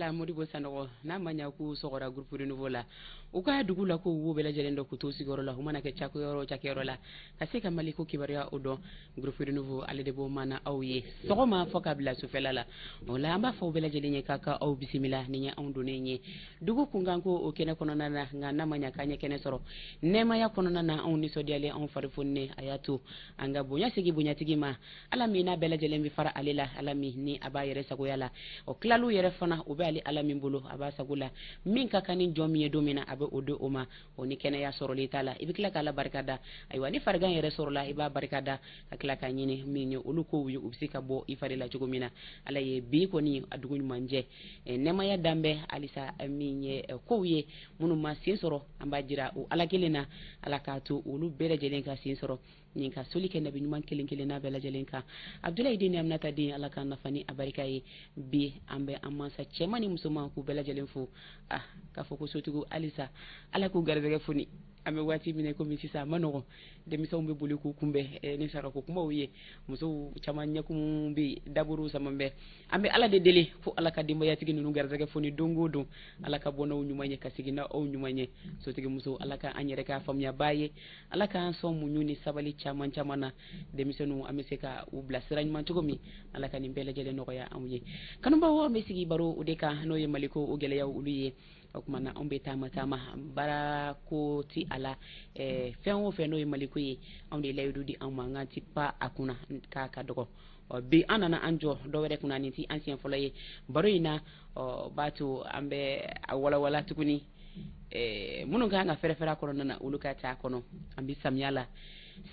La Modibo Sanɔgɔ n'a ma ɲa k'u sɔgɔra groupe Renouveau la, u ka dugu la ko wo bɛɛ lajɛlen dɔn, k'u to sigiyɔrɔ la, u mana kɛ cakɛyɔrɔ o cakɛyɔrɔ la, ka se ka Mali ko kibaruya o dɔn. Groupe Renouveau ale de b'o mana aw ye sɔgɔma fɔ ka bila sufɛla la. O la, an b'a fɔ bɛɛ lajɛlen ye k'a ka aw bisimila. Nin ye anw donnen ye dugu kunkan ko o kɛnɛ kɔnɔna na. Nka n'a ma ɲa k'an ye kɛnɛ sɔrɔ nɛɛmaya kɔnɔna na, anw nisɔndiyalen, anw fari foninen, a y'a to an ka bonya segi bonyatigi ma, Ala min n'a bɛɛ lajɛlen bɛ fara ale la, Ala min ni a b'a yɛrɛ sagoya la. O tilaliw yɛrɛ fana, o bɛ ale Ala min bolo, a b'a sago la. Min ka kan ni jɔn min ye don min na, a bɛ o di o ma. O ni kɛnɛya sɔrɔli t'a la, i bɛ tila k'Ala barika da. Ayiwa, ni farigan yɛrɛ sɔrɔla, i b'a barika da ka tila k'a ɲini min ye olu kow ye, u bɛ se ka bɔ i fari la cogo min na. Ala ye bi kɔni a dugu ɲuman jɛ, nɛɛmaya dan bɛ halisa. Min ye kow ye minnu ma sen sɔrɔ, an b'a jira o Ala kelen na, Ala k'a to olu bɛɛ lajɛlen ka sen sɔrɔ, nin ka soli kɛ nabi ɲuman kelen kelen n'a bɛɛ lajɛlen kan, Abdulayi den ni Aminata den. Ala k'an nafa ni a barika ye. Bi an bɛ an mansa cɛman ni musoman k'u bɛɛ lajɛlen fo. Ah, k'a fɔ ko sotigiw halisa, Ala k'u garijɛgɛ foni. An bɛ waati min na komi sisan, a ma nɔgɔn, denmisɛnw bɛ boli k'u kunbɛn ni sarako kumaw ye, musow caman ɲɛkun bɛ daburu saman bɛɛ. An bɛ Ala de deli ko Ala ka denbayatigi ninnu garijɛgɛ foni don o don, Ala ka bɔ n'aw ɲuman ye, ka segin n'aw ɲuman ye. Sotigi muso, Ala ka an yɛrɛ ka faamuyabaa ye, Ala k'an sɔn muɲu ni sabali caman caman na. Denmisɛnninw, an bɛ se ka u bila sira ɲuman cogo min, Ala ka nin bɛɛ lajɛlen nɔgɔya anw ye. Kanubaw, an bɛ sigi baro o de kan, n'o ye Maliko o gɛlɛyaw olu ye. O tuma na, anw bɛ taama taama, baara ko ti a la, fɛn o fɛn n'o ye Maliko ye, anw de ye layidu di anw ma, n k'an ti pa a kunna k'a ka dɔgɔ. Ɔ bi, an nana an jɔ dɔ wɛrɛ kunna. Nin ti an siɲɛ fɔlɔ ye baro in na. Ɔ b'a to an bɛ a walawala tuguni, minnu kan ka fɛrɛfɛrɛ a kɔnɔna na, olu ka taa kɔnɔ. An bɛ samiya la,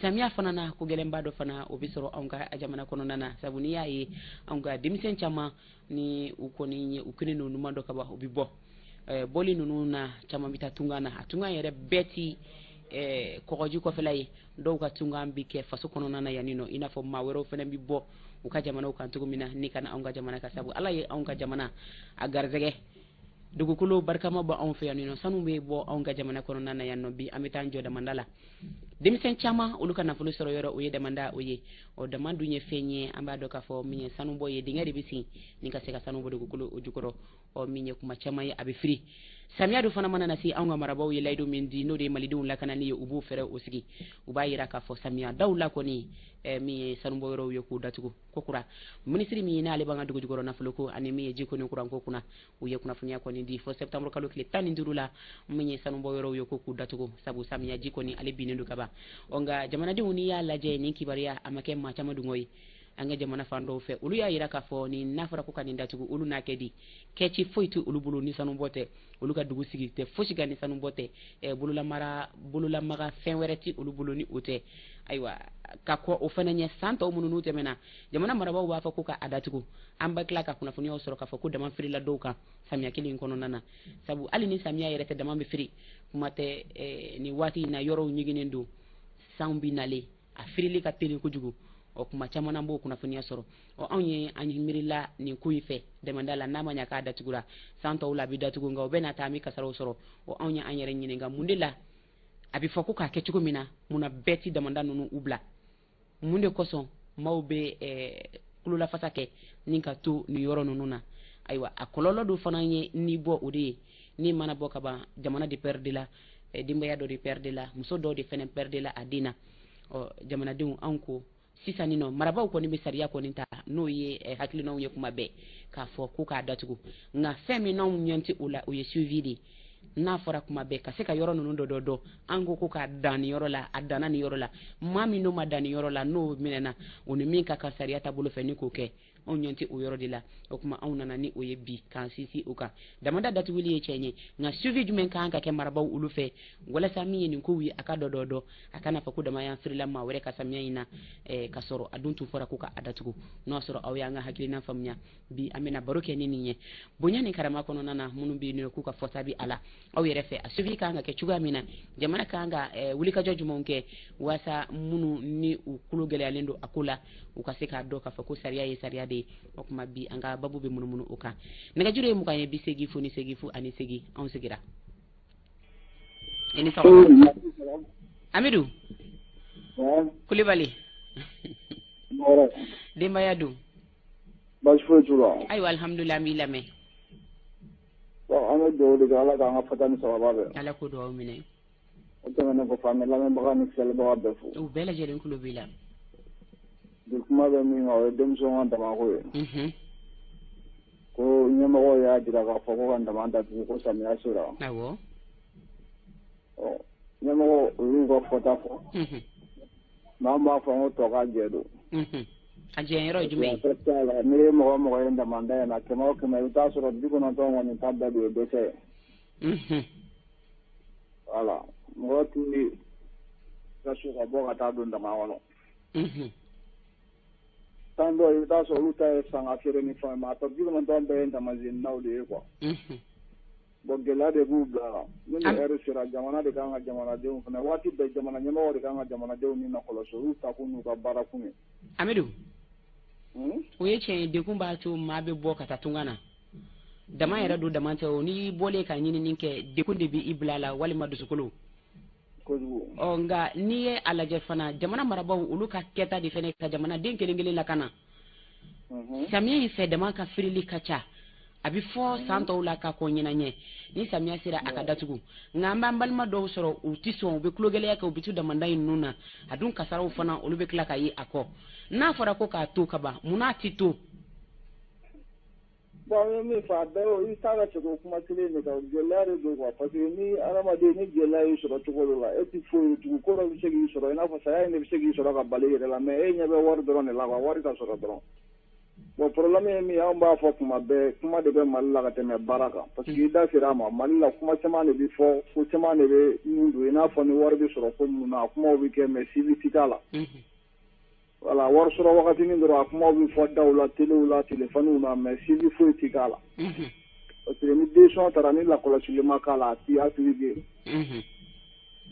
samiya fana na, ko gɛlɛnba dɔ fana o bɛ sɔrɔ anw ka jamana kɔnɔna na, sabu n'i y'a ye anw ka denmisɛn caman ni u kɔni ye u kelen n'u ɲuman dɔ ka ban, u bɛ bɔ. Bɔli ninnu na, caman bɛ taa tunga na. A tunga yɛrɛ bɛɛ ti kɔgɔji kɔfɛla ye, dɔw ka tunga bɛ kɛ faso kɔnɔna na yanni nɔ, i n'a fɔ maa wɛrɛw fana bɛ bɔ u ka jamanaw kan cogo min na ni ka na anw ka jamana ka, sabu Ala ye anw ka jamana a garijɛgɛ dugukolo barikama bɔ anw fɛ yan nɔ, sanu bɛ bɔ anw ka jamana kɔnɔna na yan nɔ. Bi an bɛ taa jɔ damanda la. Denmisɛn caman, olu ka nafolo sɔrɔ yɔrɔ, o ye damanda o ye. Ɔ dama dun ye fɛn ye, an b'a dɔn k'a fɔ min ye sanubɔ ye, dingɛ de bɛ sen ni ka se ka sanu bɔ dugukolo o jukɔrɔ. Ɔ min ye kuma caman ye, a bɛ firi. Samiya dun fana mana na se, anw ka marabaaw ye layidu min di, n'o de ye malidenw lakanali ye, u b'o fɛɛrɛ o sigi. U b'a yira k'a fɔ samiya daw la kɔni, min ye sanubɔ yɔrɔw ye, k'u datugu kokura. Minisiri min n'ale b'an ka dugu jukɔrɔ nafoloko ani min ye jiko ni kuranko kunna, u ye kunnafoniya kɔni di fo septembre kalo tile 15 la, min ye sanubɔ yɔrɔw ye, ko k'u datugu, sabu samiya ji kɔni ale binnen don ka ban. Ɔ nka jamanadenw, n'i y'a lajɛ, nin kibaruya a ma kɛ maa caman dungɔ ye. An ka jamana fan dɔw fɛ, olu y'a yira k'a fɔ ni n'a fɔra ko ka nin datugu, olu n'a kɛ di? Kɛci foyi tɛ olu bolo ni sanubɔ tɛ. Olu ka dugu sigi tɛ fosi kan ni sanubɔ tɛ. Bololamara, bololamaga fɛn wɛrɛ tɛ olu bolo ni o tɛ. Ayiwa, ka kɔ o fana ɲɛ, san tɔw minnu n'u tɛmɛna, jamana marabaaw b'a fɔ ko ka a datugu, an bɛ tila ka kunnafoniyaw sɔrɔ k'a fɔ ko dama firila dɔw kan samiya kelen in kɔnɔna na, sabu hali ni samiya yɛrɛ tɛ, dama bɛ firi. Kuma tɛ nin waati in na, yɔrɔw ɲiginnen don, sanw bi nalen, a firili ka teli kojugu. Ɔ kuma caman an b'o kunnafoniya sɔrɔ. Ɔ anw ye an miirila nin ko in fɛ damanda la, n'a ma ɲa k'a datugura, san tɔw la a bɛ datugu, nka o bɛ na taa an bɛ kasaraw sɔrɔ. Ɔ anw ye an yɛrɛ ɲininka, mun de la a bɛ fɔ ko k'a kɛ cogo min na, mun na bɛɛ ti damanda ninnu u bila? Mun de kosɔn maaw bɛ kulolafasa kɛ ni ka to nin yɔrɔ ninnu na? Ayiwa, a kɔlɔlɔ dɔ fana ye ni bɔ o de ye. Ni mana bɔ ka ban, jamana de pɛrɛde la, denbaya dɔ de pɛrɛde la, muso dɔw de fɛnɛ pɛrɛde la a den na. Ɔ jamanadenw, anw ko sisan nin nɔ, marabaaw kɔni bɛ sariya kɔni ta, n'o ye hakilinaw ye kuma bɛɛ k'a fɔ ko k'a datugu, nka fɛn min n'anw ɲɛ tɛ o la, o ye suivi de ye. N'a fɔra kuma bɛɛ ka se ka yɔrɔ ninnu dɔ dɔ dɔn, an ko ko k'a dan nin yɔrɔ la, a danna nin yɔrɔ la, maa min n'o ma dan nin yɔrɔ la, n'o minɛna, o ni min ka kan sariya taabolo fɛ ni k'o kɛ, anw ɲɛ tɛ o yɔrɔ de la. O tuma anw nana ni o ye bi k'an sinsin o kan. Damanda datuguli ye tiɲɛ ye, nka suivi jumɛn kan ka kɛ marabaaw olu fɛ walasa min ye nin kow ye, a ka dɔ dɔ dɔn, a kana fɔ ko dama y'an firila maa wɛrɛ ka samiya in na, ka sɔrɔ a dun tun fɔra ko ka a datugu. N'o y'a sɔrɔ aw y'an ka hakilina faamuya, bi an bɛna baro kɛ ni nin ye bonya ni karama kɔnɔna na. Minnu bɛ yen nɔ k'u ka fɔta bi a la, aw yɛrɛ fɛ, a suivi kan ka kɛ cogoya min na, jamana kan ka wulikajɔ jumɛnw kɛ walasa minnu ni u kulo gɛlɛyalen don a ko la, u ka se k'a dɔn k'a fɔ ko sariya ye sariya de ye? O tuma bi an ka babu bɛ munumunu o kan. Nɛgɛjuru ye 20 ye, 80 0 8 0 ani 8. Anw sigira. I ni sɔgɔma, Amidu Kulibali. Denbaya dun? Baasi foyi t'u la. Ayiwa, alhamdulilah, an b'i lamɛn. An bɛ dugawu de kɛ Ala k'an ka fɔta ni sawaba bɛn. Ala k'o dugawu minɛ. O tɛmɛnen kɔfɛ, an bɛ lamɛnbaga ni filɛlibaga bɛɛ fo. U bɛɛ lajɛlen tulo b'i la. Bi kuma bɛ min kan, o ye denmisɛnw ka damako ye. Ko ɲɛmɔgɔw y'a jira k'a fɔ ko ka dama datugu ko samiya sera. Awɔ. Ɔ, ɲɛmɔgɔ olu y'u ka fɔta fɔ. Mais an b'a fɔ ko tɔ ka jɛ don. A jɛ yɔrɔ ye jumɛn ye? N'i ye mɔgɔ mɔgɔ ye damanda in na, 100 o 100, i bɛ taa sɔrɔ 90 kɔni ta bɛɛ de ye dɛsɛ ye. Voilà, mɔgɔ tɛ ka so ka bɔ ka taa don dama kɔnɔ. Tan dɔw i bɛ taa sɔrɔ olu ta ye sanga feere ni fɛn mais a tɔ 90 bɛɛ ye damazeninaw de ye quoi. Bon, gɛlɛya de b'u bila la. Ni nin heure sera, jamana de kan ka jamanadenw fana waati bɛɛ, jamana ɲɛmɔgɔw de kan ka jamanadenw ni lakɔlɔsi, olu ta kun n'u ka baara kun ye. Amidu, o ye tiɲɛ ye, degun b'a to maa bɛ bɔ ka taa tunga na. Dama yɛrɛ don, dama tɛ o, n'i bɔlen ka ɲinini kɛ, degun de b'i bila la walima dusukolo. Ɔ, nka n'i ye a lajɛ fana, jamana marabaaw olu ka kɛta de fana ka jamanaden kelen kelen lakana. Samiya in fɛ, dama ka firili ka ca. A bɛ fɔ san tɔw la ka kɔn ɲinan ɲɛ, ni samiya sera a ka datugu, nka an b'an balima dɔw sɔrɔ, u tɛ sɔn, u bɛ tulogɛlɛya kɛ, u bɛ to damanda in ninnu na. A dun kasaraw fana, olu bɛ tila ka ye a kɔ. N'a fɔra ko k'a to ka ban, munna a tɛ to? Bon, an ye min fɔ, a bɛɛ i t'a ka segin o kuma kelen de kan, gɛlɛya de don quoi, parce que ni hadamaden ni gɛlɛya y'i sɔrɔ cogo dɔ la, e tɛ foyi ye tugun, ko dɔ bɛ se k'i sɔrɔ, i n'a fɔ saya in de bɛ se k'i sɔrɔ ka bali i yɛrɛ la, mais e ɲɛ bɛ wari dɔrɔn de la quoi, wari ka sɔrɔ dɔrɔn. Bon, problème ye min ye, anw b'a fɔ kuma bɛɛ, kuma de bɛ Mali la ka tɛmɛ baara kan, parce que i da sera a ma, Mali la kuma caman de bɛ fɔ, ko caman de bɛ mun don, i n'a fɔ ni wari bɛ sɔrɔ ko minnu na, a kumaw bɛ kɛ, mais suivi tɛ k'a la. Voilà, wari sɔrɔ wagatinin dɔrɔn, a kumaw bɛ fɔ daw la, telew la, téléphone na, mais suivi foyi tɛ k'a la. Parce que ni décision taara, ni lakɔlɔsili ma k'a la, a tɛ appliquer.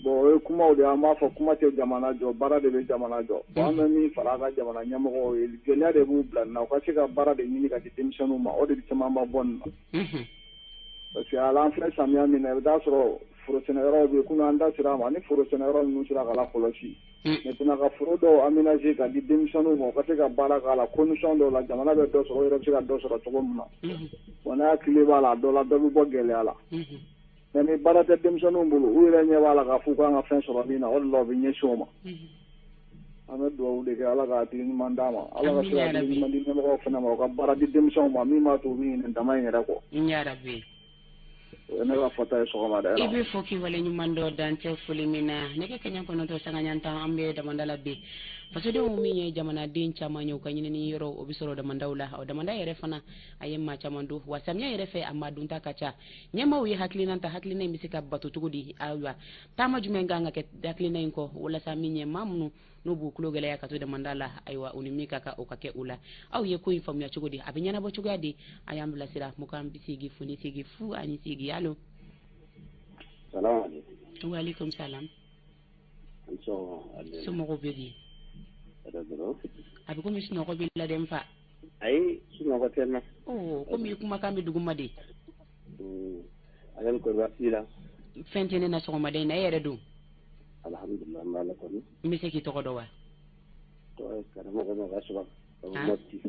Bon, o ye kumaw de ye, an b'a fɔ kuma tɛ jamana jɔ, baara de bɛ jamana jɔ. Bon, an bɛ min fara a ka jamana ɲɛmɔgɔw ye, gɛlɛya de b'u bila nin na, u ka se ka baara de ɲini ka di denmisɛnninw ma, o de bɛ caman ba bɔ nin na. Parce que hali an filɛ samiya min na, i bɛ taa sɔrɔ foro sɛnɛyɔrɔw bɛ yen, kunun an da sera a ma, ni foro sɛnɛyɔrɔ ninnu sera ka lakɔlɔsi. Maintenant ka foro dɔw aménager ka di denmisɛnninw ma, u ka se ka baara k'a la condition dɔw la, jamana bɛ dɔ sɔrɔ, u yɛrɛ bɛ se ka dɔ sɔrɔ cogo min na. Bon, n'a hakili b'a la, a dɔ la dɔ bɛ bɔ gɛlɛya la. Mais ni baara tɛ denmisɛnninw bolo, u yɛrɛ ɲɛ b'a la k'a fɔ u kan ka fɛn sɔrɔ min na, o de la u bɛ ɲɛsin o ma. An bɛ dugawu de kɛ, Ala ka hakili ɲuman d'a ma, Ala ka se ka hakili ɲuman di ɲɛmɔgɔw fana ma, u ka baara di denmisɛnw ma min b'a to u bɛ ɲinɛ dama in yɛrɛ kɔ. O ye ne ka fɔta ye sɔgɔmada in na. I bɛ fɔ k'i waleɲuman dɔn, dan tɛ foli min na. Nɛgɛ kaɲɛ 9 sanga ɲɛ 10, an bɛ damanda la bi. Fasodenw min ye jamanaden caman ye, u ka ɲinini yɔrɔ o bɛ sɔrɔ damandaw la. O damanda yɛrɛ fana a ye maa caman don wa, samiya yɛrɛ fɛ a maa dunta ka ca. Ɲɛmaaw ye hakilina ta, hakilina in bɛ se ka bato cogo di? Ayiwa, taama jumɛn kan ka kɛ hakilina in kɔ walasa min ye maa minnu n'u b'u tulo gɛlɛya ka to damanda la, ayiwa, u ni min ka kan o ka kɛ u la. Aw ye ko in faamuya cogo di? A bɛ ɲɛnabɔ cogoya di? A y'an bilasira 28 0 8 0 8. Allo. Waaleykum salam. Somɔgɔw bɛ di? A bɛ komi sunɔgɔ b'i la dɛ n fa. Ayi, sunɔgɔ tɛ n na. Komi i kumakan bɛ duguma de. Ale kɔri baasi la? Fɛn tɛ ne na sɔgɔmada in na, e yɛrɛ dun? Alhamdulillah, n b'Ala tanu. N bɛ se k'i tɔgɔ dɔn wa? Tɔgɔ ye Karamɔgɔ Magasuba ka bɔ Mopti.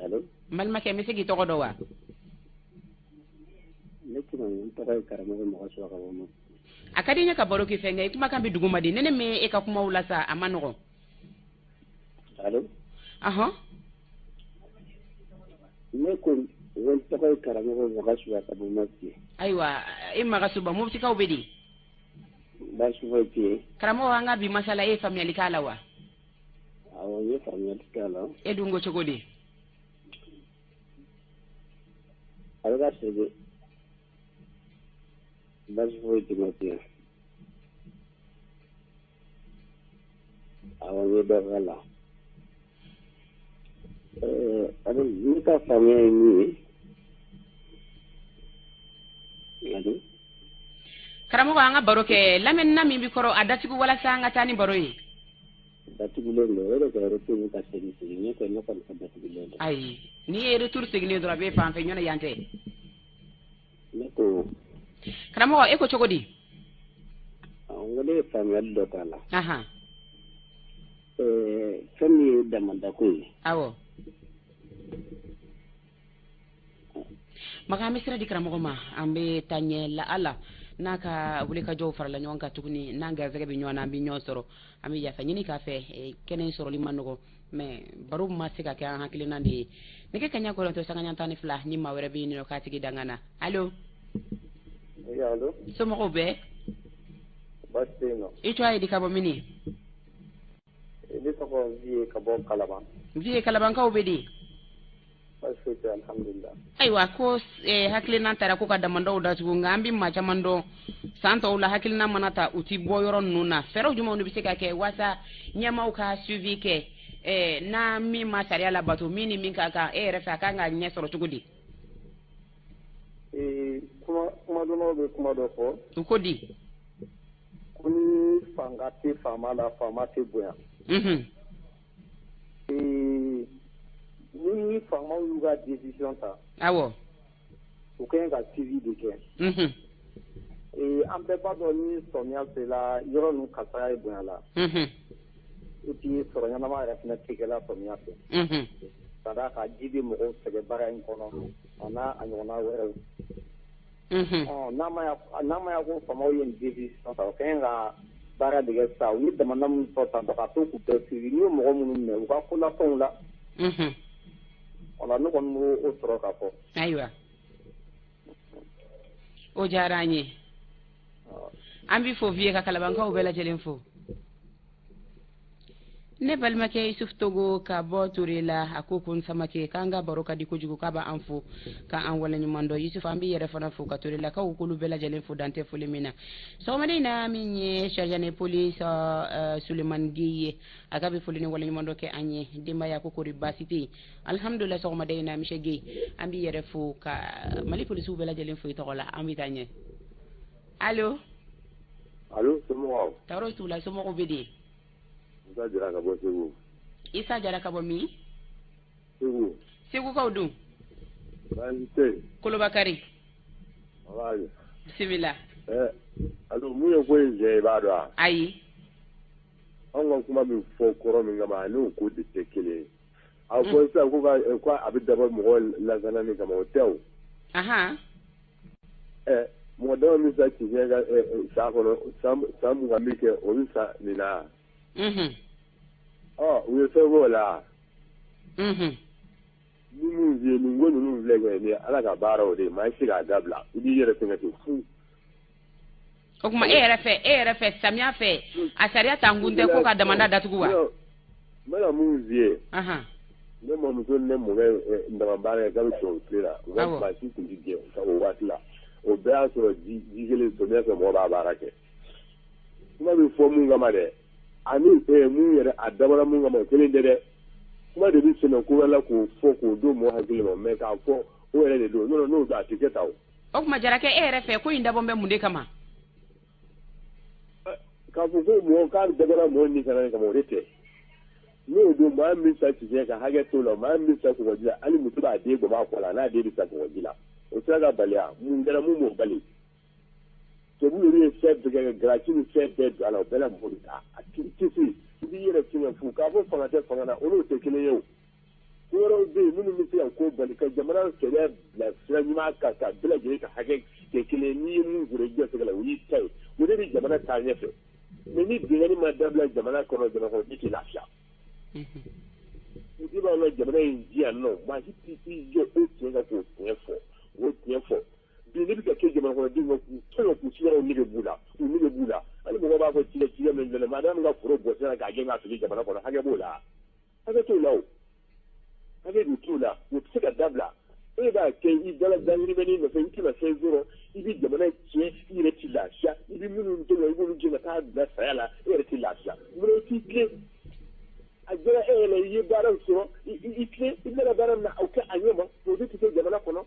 Allo. N balimakɛ, n bɛ se k'i tɔgɔ dɔn wa? Ne tɔgɔ, n tɔgɔ ye Karamɔgɔ Magasuba ka bɔ Mopti. A ka di n ye ka baro k'i fɛ, nka i kumakan bɛ duguma de. Ne mɛn e ka kumaw la sa, a ma nɔgɔn. Allo. Ahɔn. Ne ko n tɔgɔ ye Karamɔgɔ Magasuba ka bɔ Mopti. Ayiwa, e Magasuba, Moptikaw bɛ di? Baasi foyi tɛ yen. Karamɔgɔ, an ka bi masala, e ye faamuyali k'a la wa? Awɔ, n ye faamuyali k'a la. E dun ko cogo di? A bɛ ka segin. Baasi foyi tɛ Mopti yan. Awɔ, n ye dɔ k'a la. Ne ka faamuya ye min ye. Karamɔgɔ, an ka baro kɛ, lamɛnina min bɛ kɔrɔ, a datugu walasa an ka taa ni baro ye. Datugulen don, o de ka retour ka segin segin, ne kɔni ka datugulen don. Ayi, n'i ye retour seginnen dɔrɔn a bɛ fan fɛ, ɲɔnɔ yan tɛ. Ne ko. Karamɔgɔ, e ko cogo di? N ko ne ye faamuyali dɔ k'a la. Fɛn min ye damandako ye. Awɔ. Makan, an bɛ sira di karamɔgɔ ma, an bɛ taa ɲɛ la ala n'a ka wulikajɔw farala ɲɔgɔn kan tuguni, n'an garisɛgɛ bɛ ɲɔgɔn na, an bɛ ɲɔgɔn sɔrɔ. An bɛ yafa ɲini k'a fɛ, kɛnɛ in sɔrɔli ma nɔgɔ, mais baro ma se ka kɛ an hakilina de ye. Nɛgɛ kaɲa 9:12, ni maa wɛrɛ bɛ yen nɔ k'a tigi danga na. Allo? Oui, allo. Somɔgɔw bɛɛ? Baasi tɛ yen nɔ. I tɔgɔ ye di, ka bɔ mini? Ne tɔgɔ Viye, ka bɔ Kalaban. Viye, Kalabankaw bɛ di? Baasi foyi tɛ, alhamdulillah. Ayiwa, ko hakilina taara ko ka damandaw datugu, nka an bɛ maa caman dɔn san tɔw la, hakilina mana ta, u ti bɔ yɔrɔ ninnu na. Fɛɛrɛw jumɛnw de bɛ se ka kɛ walasa ɲɛmaaw ka suivi kɛ, n'a min ma sariya labato, min ni min ka kan, e yɛrɛ fɛ, a kan ka ɲɛ sɔrɔ cogo di? Kuma kumadɔnnaw bɛ kuma dɔ fɔ. U ko di? Ko ni fanga tɛ faama la, faama tɛ bonya. Ni faamaw y'u ka décision ta, u ka ɲi ka suivi de kɛ. An bɛɛ b'a dɔn, ni sɔmiya sera, yɔrɔ ninnu kasara ye bonya la. Et puis sɔrɔ ɲɛnama yɛrɛ fana tɛ kɛla sɔmiya fɛ. Ka d'a kan ji bɛ mɔgɔw sɛgɛn baara in kɔnɔ, a n'a a ɲɔgɔnna wɛrɛw. N'a ma ya ko faamaw ye nin décision ta, u ka ɲi ka baara de kɛ sisan. U ye damanda min fɔ tan, ka to k'u bɛɛ suivi, n'u ye mɔgɔ minnu minɛ, u ka ko lasɔnw la. Wala, ne kɔni b'o sɔrɔ ka fɔ. Ayiwa, o diyara an ye, an b'i fo Viye, ka Kalabankaw bɛɛ lajɛlen fo. Ne balimakɛ Yusuf Togo ka bɔ Ture la, a ko ko n Samake, k'an ka baro ka di kojugu, k'a b'an fo k'an waleɲuman dɔn. Yusuf, an b'i yɛrɛ fana fo, ka Turelakaw k'olu bɛɛ lajɛlen fo, dantɛ foli min na. Sɔgɔmada in na, min ye sergent de police Sulemani Gueye ye, a ka bɛ foli ni waleɲuman dɔ kɛ an ye. Denbaya ko kori baasi tɛ yen? Alhamdulilah. Sɔgɔmada in na, monsieur Gueye, an b'i yɛrɛ fo, ka Mali polisiw bɛɛ lajɛlen fo i tɔgɔ la. An bɛ taa ɲɛ. Allo? Allo, somɔgɔw? Tɔɔrɔ t'u la. Somɔgɔw bɛ di? Isa Jara ka bɔ Segu. Isa Jara ka bɔ min? Segu. Segukaw dun? Baasi tɛ yen. Kolobakari. Wala. Bisimila. Allo, mun ye ko in jɛ, i b'a dɔn wa? Ayi. Anw ka kuma min fɔ kɔrɔ min kama, ani o ko de tɛ kelen ye. A fɔ sisan ko ka ko a bɛ dabɔ mɔgɔ lasanani kama, o tɛ o. Mɔgɔ dama min sa cɛncɛn ka sa kɔnɔ san 20 min kɛ, o bɛ sa nin na. Ɔ, u ye fɛn fɔ o la. Ni mun ye nin ko ninnu filɛ kɛ nin ye, Ala ka baara o de ye, maa i tɛ se k'a dabila, i b'i yɛrɛ fɛngɛ ten fu. O tuma, e yɛrɛ fɛ, samiya fɛ, a sariya ta kun tɛ ko ka damanda datugu wa? N bɛna mun f'i ye. Ne mamuso ni ne mɔkɛ dama baara kɛ k'a bɛ sɔn tile la, u ka maa si tun tɛ jɛ o waati la. O bɛɛ y'a sɔrɔ ji kelen, samiya fɛ mɔgɔ b'a baara kɛ. Kuma bɛ fɔ mun kama dɛ, ani mun yɛrɛ a dabɔra mun kama, o kelen tɛ dɛ. Kuma de bɛ sɛmɛ ko wɛrɛ la k'o fɔ k'o don mɔgɔ hakili ma, mais k'a fɔ o yɛrɛ de don, n'o don, a tɛ kɛ tan o. O tuma, Jarakɛ, e yɛrɛ fɛ, ko in dabɔ bɛ mun de kama? K'a fɔ ko mɔgɔ k'a dabɔra mɔgɔ ni kana kama, o de tɛ. N'o don, maa min sa cɛncɛn kan, hakɛ t'o la. Maa min sa kɔgɔji la, hali muso b'a den bɔ a kɔ la, n'a den bɛ sa kɔgɔji la, o sera ka bali a mun kɛra, mun b'o bali? Tubabu yɛrɛ ye fɛn bɛɛ kɛ, garanti ni fɛn bɛɛ don a la, o bɛɛ la mɔgɔ bɛ taa a ti se. I b'i yɛrɛ fɛngɛ fu k'a fɔ fanga tɛ fanga na, olu tɛ kelen ye o. Ko wɛrɛw bɛ yen minnu bɛ se ka ko bali, ka jamana sariya bila sira ɲuman kan, ka bɛɛ lajɛlen ka hakɛ kɛ kelen ye. N'i ye mun sɔrɔ i gɛrɛsɛgɛ la, o y'i ta ye, o de bɛ jamana taa ɲɛfɛ. Mais ni binkanni ma dabila jamana kɔnɔ, jamana kɔnɔ i tɛ lafiya. I b'a dɔn, jamana in di yan nɔ, maa si t'i jɔ o tiɲɛ kan k'o tiɲɛ fɔ, o tiɲɛ fɔ. Bi ne bɛ ka kɛ jamana kɔnɔdenw kan k'u tɔɲɔ, k'u sigiyɔrɔw nege b'u la, k'u nege b'u la. Hali mɔgɔw b'a fɔ cikɛ cikɛ min filɛ, maa min ka foro bɔsi la k'a gɛn k'a fili jamana kɔnɔ, hakɛ b'o la, hakɛ t'o la o, hakɛ de t'o la, o tɛ se ka dabila. E b'a kɛ i dala dahirimɛni nɔfɛ, i tɛna fɛn sɔrɔ, i bɛ jamana tiɲɛ, i yɛrɛ tɛ lafiya, i bɛ minnu tɔɲɔ, i b'olu gɛn ka taa bila saya la, e yɛrɛ tɛ lafiya. Munna i t'i tilen? A diyara e yɛrɛ, i ye baaraw sɔrɔ, i tilen, i bɛna baara min na, o kɛ a ɲɛ ma, o de tɛ se jamana kɔnɔ.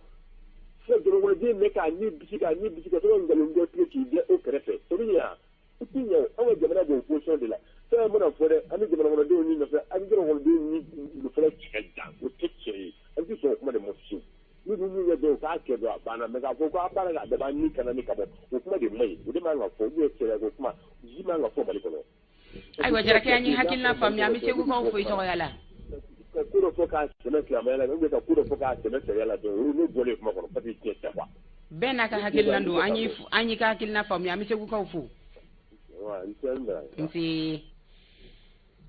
Sisan jamanakɔnɔden mɛn k'a ni bisi, k'a ni bisi, ka to ka nkalon dɔ tigɛ k'i da o kɛrɛfɛ, o bɛ ɲɛ wa? I tɛ ɲɛ o. Anw ka jamana b'o position de la. Fɛn mana fɔ dɛ, an bɛ jamanakɔnɔdenw ni nɔfɛ, an bɛ jamanakɔnɔdenw ni nɔfɛ cɛ ka jan, o tɛ tiɲɛ ye. An tɛ sɔn o kuma de ma fiyewu. N'u bɛ mun kɛ dɔrɔn, u k'a kɛ dɔrɔn, a banna. Mais k'a fɔ k'a baara k'a dabɔ an ni kana ni ka bɔ, o kuma de man ɲi, o de man kan ka fɔ. Ou bien sariya ko kuma ji man kan ka fɔ Mali kɔnɔ. Ayiwa, Jarakɛ, an ye hakilina faamuya, an bɛ Segukaw fo i tɔgɔya la. Ka ko dɔ fɔ k'a tɛmɛ silamɛya la ou bien ka ko dɔ fɔ k'a tɛmɛ sariya la dɔrɔn, o n'o bɔlen kuma kɔnɔ parce que tiɲɛ tɛ quoi. Bɛɛ n'a ka hakilina don, an y'i ka hakilina faamuya, an bɛ Segukaw fo. Nse.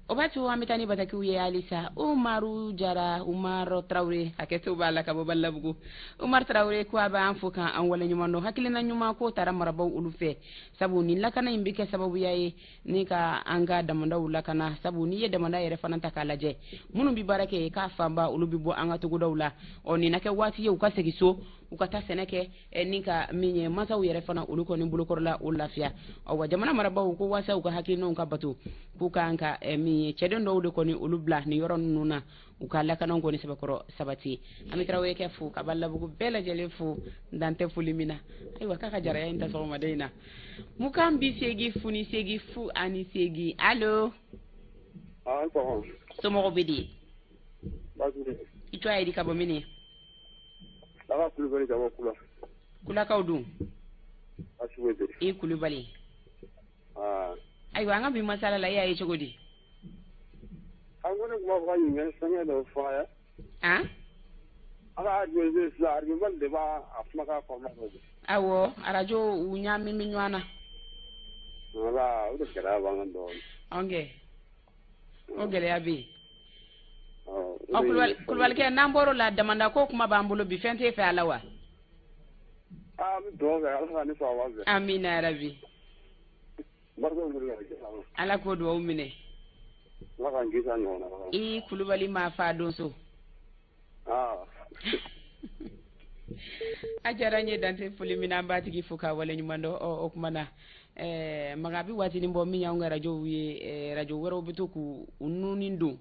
O b'a to an bɛ taa ni batakiw ye halisa. Umaru Jara, Umaru Tarawele, hakɛto b'a la ka bɔ Balabugu. Umaru Tarawele ko a b'an fo k'an waleɲuman dɔn. Hakilina ɲuman ko taara marabaw olu fɛ, sabu nin lakana in bɛ kɛ sababuya ye ni ka an ka damandaw lakana, sabu n'i ye damanda yɛrɛ fana ta k'a lajɛ, minnu bɛ baara kɛ k'a fanba olu bɛ bɔ an ka togodaw la. Ɔ nin na kɛ waati ye u ka segin so, u ka taa sɛnɛ kɛ ni ka min ye mansaw yɛrɛ fana olu kɔni bolokɔrɔla o lafiya. Ɔ wa jamana marabaw ko waasa u ka hakilinaw ka bato, k'u kan ka min ye cɛden dɔw de kɔni olu bila nin yɔrɔ ninnu na, u ka lakanaw kɔni sɛbɛkɔrɔ sabati. An bɛ Tarawele kɛ fo ka Balabugu bɛɛ lajɛlen fo, dan tɛ foli min na. Ayiwa k'a ka jaraya in ta sɔgɔmada in na. 28 0 8 0. Allo. Somɔgɔw bɛ di? I tɔgɔ ye di ka bɔ min ye? Kulubali ka bɔ Kula. Kulakaw dun? I Kulubali. Ayiwa an ka bi masala la, e y'a ye cogo di? An ko ne tun b'a fɔ ka ɲininkali fɛnkɛ dɔ fɔ a ye. An? An ka arajo sisan, arajo Mali de b'a kumakan kɔnɔna na. Awɔ, arajo u ɲaami bɛ ɲɔgɔn na. Voilà, o de gɛlɛya b'an kan dɔɔnin. Ɔnkɛ, o gɛlɛya bɛ yen. Ɔ Kulubalikɛ, n'an bɔr'o la, damanda ko kuma b'an bolo bi, fɛn t'e fɛ a la wa? An bɛ dugawu kɛ Ala ka ni sababa bɛn. Amina yarabi. Ala k'o dugawu minɛ. Ala k'an kisi a ɲɔgɔn na. I Kulubali maa fa donso. A diyara n ye, dante foli min na, an b'a tigi fo k'a waleɲuman dɔn. Ɔ o kuma na maga bɛ waatinin bɔ min y'anw ka arajow ye, arajo wɛrɛw bɛ to k'u nunni don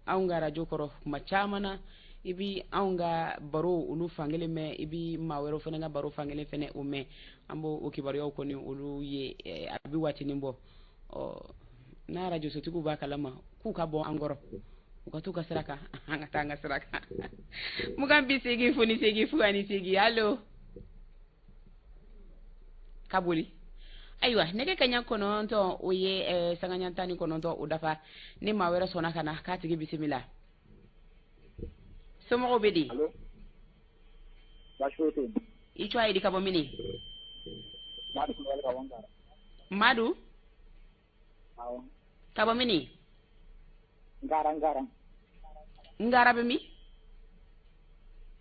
anw ka arajo kɔrɔ kuma caman na. I bi anw ka baro olu fankelen mɛn, i bi maa wɛrɛw fana ka baro fankelen fana o mɛn. An b'o o kibaruyaw kɔni olu ye, a bɛ waatinin bɔ. Ɔ n'a arajosotigiw b'a kalama k'u ka bɔ an kɔrɔ, u ka t'u ka sira kan, an ka taa an ka sira kan. 28 0 8 0. Allo. Ka boli. Ayiwa nɛgɛ kaɲa 9 o ye sangaɲa 19 o dafa. Ni maa wɛrɛ sɔnna ka na k'a tigi bisimila. Somɔgɔw bɛ di? I tɔgɔ ye di ka bɔ mini? Madu? Ka bɔ mini? Ngara. Ngara bɛ min?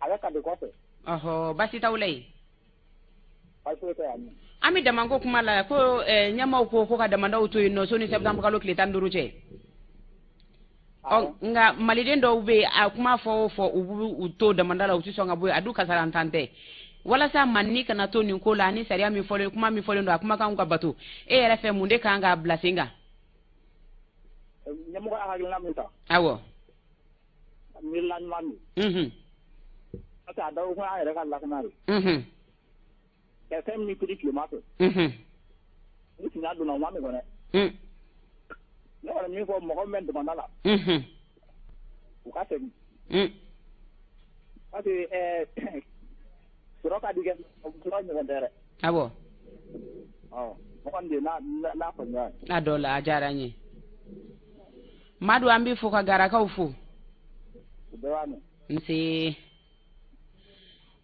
A bɛ Kadi kɔfɛ. Ɔhɔ, baasi t'aw la yen? An bɛ damanko kuma la ko ɲɛmaaw ko ka damandaw to yen nɔ sɔnni septembre kalo tile 15 cɛ. Ɔ nka maliden dɔw bɛ yen, a kuma fɔ o fɔ u b'u to damanda la, u tɛ sɔn ka bɔ yen, a dun kasarantan tɛ. Walasa manni kana to nin ko la, ni sariya min fɔlen, kuma min fɔlen don, a kumakanw ka bato. E yɛrɛ fɛ mun de kan k'a bila sen kan? Ɲɛmɔgɔ y'a hakilina min ta. Awɔ. Miirila ɲuman don. Parce que a dabɔ kun y'an yɛrɛ ka lakana de. Ɛ fɛn min kiri tilema fɛ. Ni tiɲɛ donna o ma nɔgɔn dɛ. Ne kɔni min fɔ mɔgɔ min bɛ damanda la. U ka segin. Parce que sɔrɔ ka di kɛ sɔrɔ ɲɔgɔn tɛ dɛ. Awɔ. Ɔ mɔgɔ de n'a faamuya. A dɔ la, a diyara n ye. Madu, an b'i fo ka Garakaw fo. U bɛɛ b'a mɛn. Nse.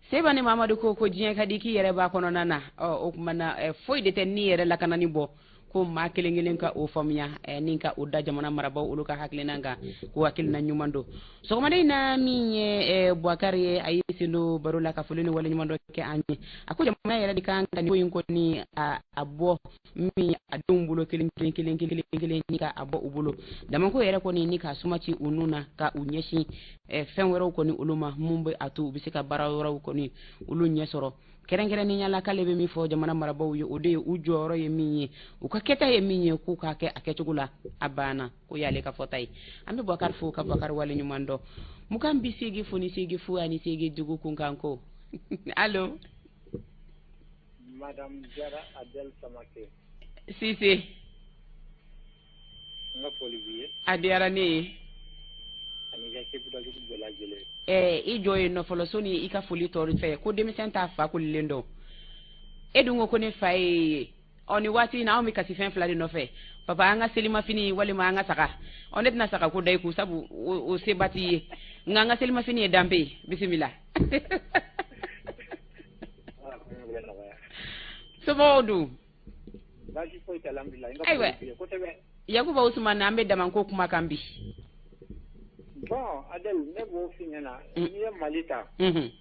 Seba ni Mamadu ko diɲɛ ka di k'i yɛrɛ b'a kɔnɔna na. Ɔ o kuma na foyi de tɛ ni yɛrɛ lakanani bɔ, ko maa kelen kelen ka o faamuya ni ka o da jamana marabaw olu ka hakilina kan, ko hakilina ɲuman don. Sɔgɔmada in na min ye Bouakari ye, a y'i sen don baro la ka foli ni waleɲuman dɔ kɛ an ye. A ko jamana yɛrɛ de kan ka nin ko in kɔni a bɔ min a denw bolo kelen kelen kelen kelen kelen ni ka a bɔ u bolo. Damako yɛrɛ kɔni ni ka suma ci u nun na ka u ɲɛsin fɛn wɛrɛw kɔni olu ma, mun bɛ a to u bɛ se ka baara wɛrɛw kɔni olu ɲɛ sɔrɔ. Kɛrɛnkɛrɛnnenya la k'ale bɛ min fɔ jamana marabaw ye, o de ye u jɔyɔrɔ ye min ye, u ka kɛta ye min ye, k'u k'a kɛ a kɛcogo la, a banna, ko y'ale ka fɔta ye. An bɛ Bouakari fo ka Bouakari waleɲuman dɔn. 28 0 8 0 dugu kunkan ko. Allo. Madame Jara Adel Samake. Sise. N ka foli b'i ye. A diyara ne ye. Ani ka équipe bɛɛ lajɛlen. I jɔ yen nɔ fɔlɔ sɔnni i ka foli tɔ fɛ, ko denmisɛn t'a fa kolilen dɔn. E dun ko ne fa ye ye. Ɔ nin waati in na anw bɛ kasi fɛn fila de nɔfɛ. Papa, an ka selimafini walima an ka saga. Ɔ, ne tɛna saga ko da i kun, sabu o seba t'i ye, nka an ka selimafini ye danbe ye. Bisimila. Somɔgɔw dun? Baasi foyi tɛ, alhamdulilayi. Ayiwa, Yakuba Usumani, an bɛ damanko kuma kan bi. Bon, Adel, ne b'o f'i ɲɛna, n'i ye Mali ta, diɲɛ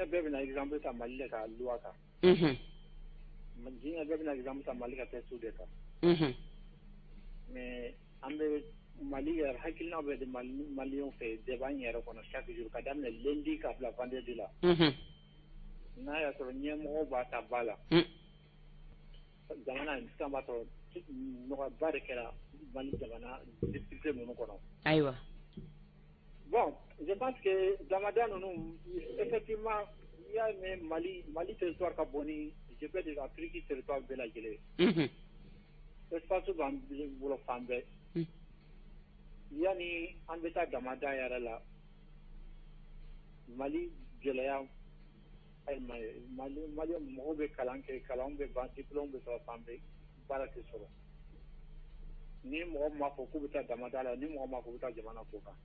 bɛɛ bɛna exemple ta Mali de ka loi kan. Diɲɛ bɛɛ bɛna exemple ta Mali ka texte de kan. Mais an bɛ Mali yɛrɛ, hakilina bɛ di Maliyɛnw fɛ débat in yɛrɛ kɔnɔ chaque jour, ka daminɛ lundi ka bila vendredi la. N'a y'a sɔrɔ ɲɛmɔgɔw b'a ta ba la, jamana in sisan b'a sɔrɔ nɔgɔyaba de kɛra Mali jamana difficulté ninnu kɔnɔ. Bon, je pense que damada ninnu, effectivement, n'i y'a mɛn Mali territoire ka bon ni, je peux dire, Afrique territoire bɛɛ lajɛlen ye. Espace b'an bolo fan bɛɛ. Yanni an bɛ taa damada yɛrɛ la, Mali gɛlɛya, Mali mɔgɔw bɛ kalan kɛ, kalan bɛ ban, diplôme bɛ sɔrɔ fan bɛɛ, baara tɛ sɔrɔ. Ni mɔgɔ m'a fɔ k'u bɛ taa damada la, ni mɔgɔ m'a fɔ k'u bɛ taa jamana ko kan.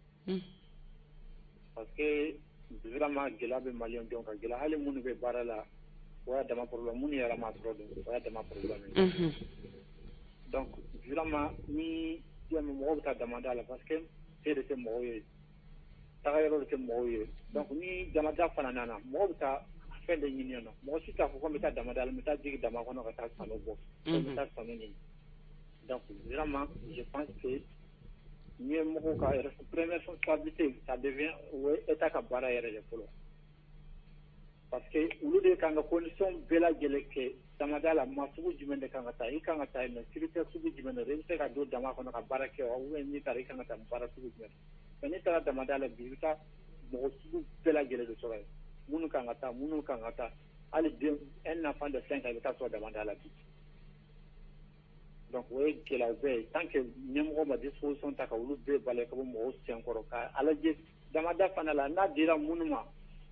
Parce que vraiment, gɛlɛya bɛ Maliyɛn denw kan, gɛlɛya hali minnu bɛ baara la, o y'a dama problème, minnu yɛrɛ ma sɔrɔ dun, o y'a dama problème ye. Donc vraiment, ni mɔgɔw bɛ taa damada la, parce que se de tɛ mɔgɔw ye, taga yɔrɔ de tɛ mɔgɔw ye. Donc ni damada fana nana, mɔgɔw bɛ taa fɛn de ɲini yen nɔ. Mɔgɔ si t'a fɔ ko n bɛ taa damada la, n bɛ taa jigin dama kɔnɔ ka taa sanu bɔ, n bɛ taa sanu ɲini. Donc vraiment, je pense que ɲɛmɔgɔw ka première responsabilité, ça devient o ye État ka baara yɛrɛ de fɔlɔ, parce que olu de kan ka condition bɛɛ lajɛlen kɛ damada la. Maa sugu jumɛn de kan ka taa? I kan ka taa yen nɔ, critère sugu jumɛn de i bɛ se ka don dama kɔnɔ ka baara kɛ wa? Ou bien n'i taara, i kan ka taa baara sugu jumɛn? Mais n'i taara damada la bi, i bɛ taa mɔgɔ sugu bɛɛ lajɛlen de sɔrɔ yen, minnu kan ka taa, minnu kan ka taa, hali den, un enfant de 5 ans, i bɛ taa sɔrɔ damada la bi. Donc o ye gɛlɛya bɛɛ ye. Tant que ɲɛmɔgɔ ma disposition ta ka olu bɛɛ bali ka bɔ mɔgɔw sen kɔrɔ, ka a lajɛ damada fana la, n'a dira minnu ma,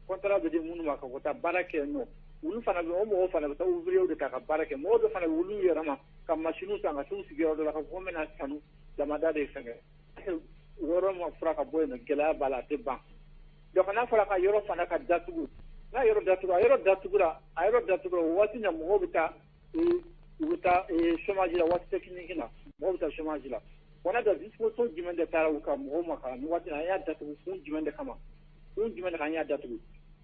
contrat bɛ di minnu ma ka taa baara kɛ yen nɔ, olu fana bɛ, o mɔgɔw fana bɛ taa ouvrier de ta ka baara kɛ. Mɔgɔw dɔ fana bɛ olu yɛrɛ ma ka machine san ka t'u sigiyɔrɔ dɔ la ka fɔ ko n bɛna sanu damada de fɛngɛ. O yɔrɔ ma fura ka bɔ yen nɔ, gɛlɛya b'a la, a tɛ ban. Donc n'a fɔra ka yɔrɔ fana ka datugu, n'a yɔrɔ datugu, a yɔrɔ datugura, a yɔrɔ datugura, o waati na mɔgɔw bɛ taa, u bɛ taa chômage la. Waati technique na, mɔgɔw bɛ taa chômage la. Wa n'a disposition jumɛn de taara u ka mɔgɔw ma ka nin waati na, an y'a datugu kun jumɛn de kama? Kun jumɛn de kan an y'a datugu?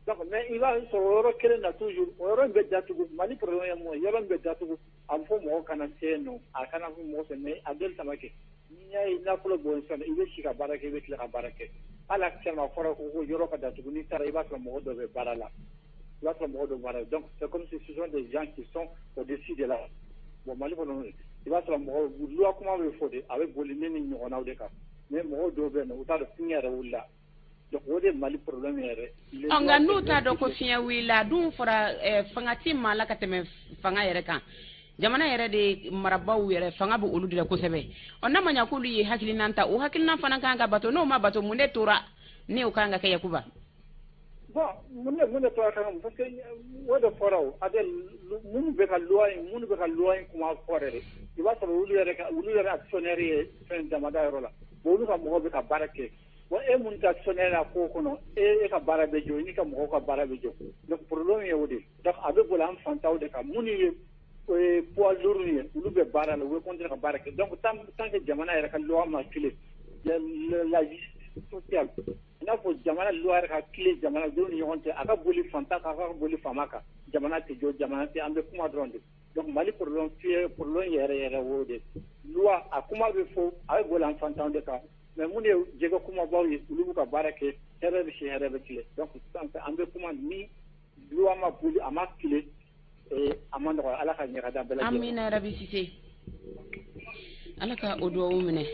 Donc mais i b'a sɔrɔ o yɔrɔ kelen na toujours, o yɔrɔ in bɛ datugu. Mali problème ye mun ye? Yɔrɔ in bɛ datugu, a bɛ fɔ mɔgɔw kana se yen nɔ, a kana fɔ mɔgɔ fɛ. Mais a deli sama kɛ, n'i y'a ye nafolo bɔ yen sisan, i bɛ si ka baara kɛ, i bɛ tila ka baara kɛ. Hali actuellement, a fɔra ko yɔrɔ ka datugu, n'i taara, i b'a sɔrɔ mɔgɔ dɔ bɛ baara la, i b'a sɔrɔ mɔgɔ dɔ baara la. Donc c'est comme si ce sont des gens qui sont au-dessus de la. Bon, Mali kɔnɔ, i b'a sɔrɔ mɔgɔ, loi kuma bɛ fɔ de, a bɛ boli ne ni ɲɔgɔnnaw de kan, mais mɔgɔw dɔw bɛ yen nɔ, u t'a dɔn fiɲɛ yɛrɛ wulila. Donc o de ye Mali problème yɛrɛ. Ɔ, nka n'u t'a dɔn ko fiɲɛ wulila dun, fɔra fanga ti maa la ka tɛmɛ fanga yɛrɛ kan. Jamana yɛrɛ de marabaaw yɛrɛ, fanga bɛ olu de la kosɛbɛ. Ɔ, n'a ma ɲa k'olu ye hakilinan ta, o hakilinan fana kan ka bato. N'o ma bato, mun de tora ni o kan ka kɛ, Yakuba? Bon, mun de tora kan? Parce que o de fɔra, o Adel, minnu bɛ ka loi in kuma fɔ yɛrɛ, i b'a sɔrɔ olu yɛrɛ actionnaire ye fɛn damada yɔrɔ la. Bon, olu ka mɔgɔw bɛ ka baara kɛ. Bon, e mun tɛ actionnaire la ko kɔnɔ, e ka baara bɛ jɔ, i n'i ka mɔgɔw ka baara bɛ jɔ. Donc problème ye o de ye. Donc a bɛ boli an fantanw de kan. Minnu ye poids lourd ye, olu bɛ baara la, u bɛ continuer ka baara kɛ. Donc tant que jamana yɛrɛ ka loi ma tile, la justice sociale, i n'a fɔ jamana loi yɛrɛ ka tile jamanadenw ni ɲɔgɔn cɛ, a ka boli fantan kan, a ka boli faama kan, jamana tɛ jɔ, jamana tɛ. An bɛ kuma dɔrɔn de. Donc Mali problème fiyɛ, problème yɛrɛ yɛrɛ, o de loi, a kuma bɛ fɔ, a bɛ boli an fantanw de kan. Mais mun ye jɛgɛ kumabaw ye, olu b'u ka baara kɛ, hɛrɛ bɛ si, hɛrɛ bɛ tile. Donc sisan an bɛ kuma ni loi ma boli, a ma tile, a ma nɔgɔ. Ala ka ɲɛ ka d'an bɛɛ lajɛlen. Amina rabi. Sise, Ala ka o duwawu minɛ.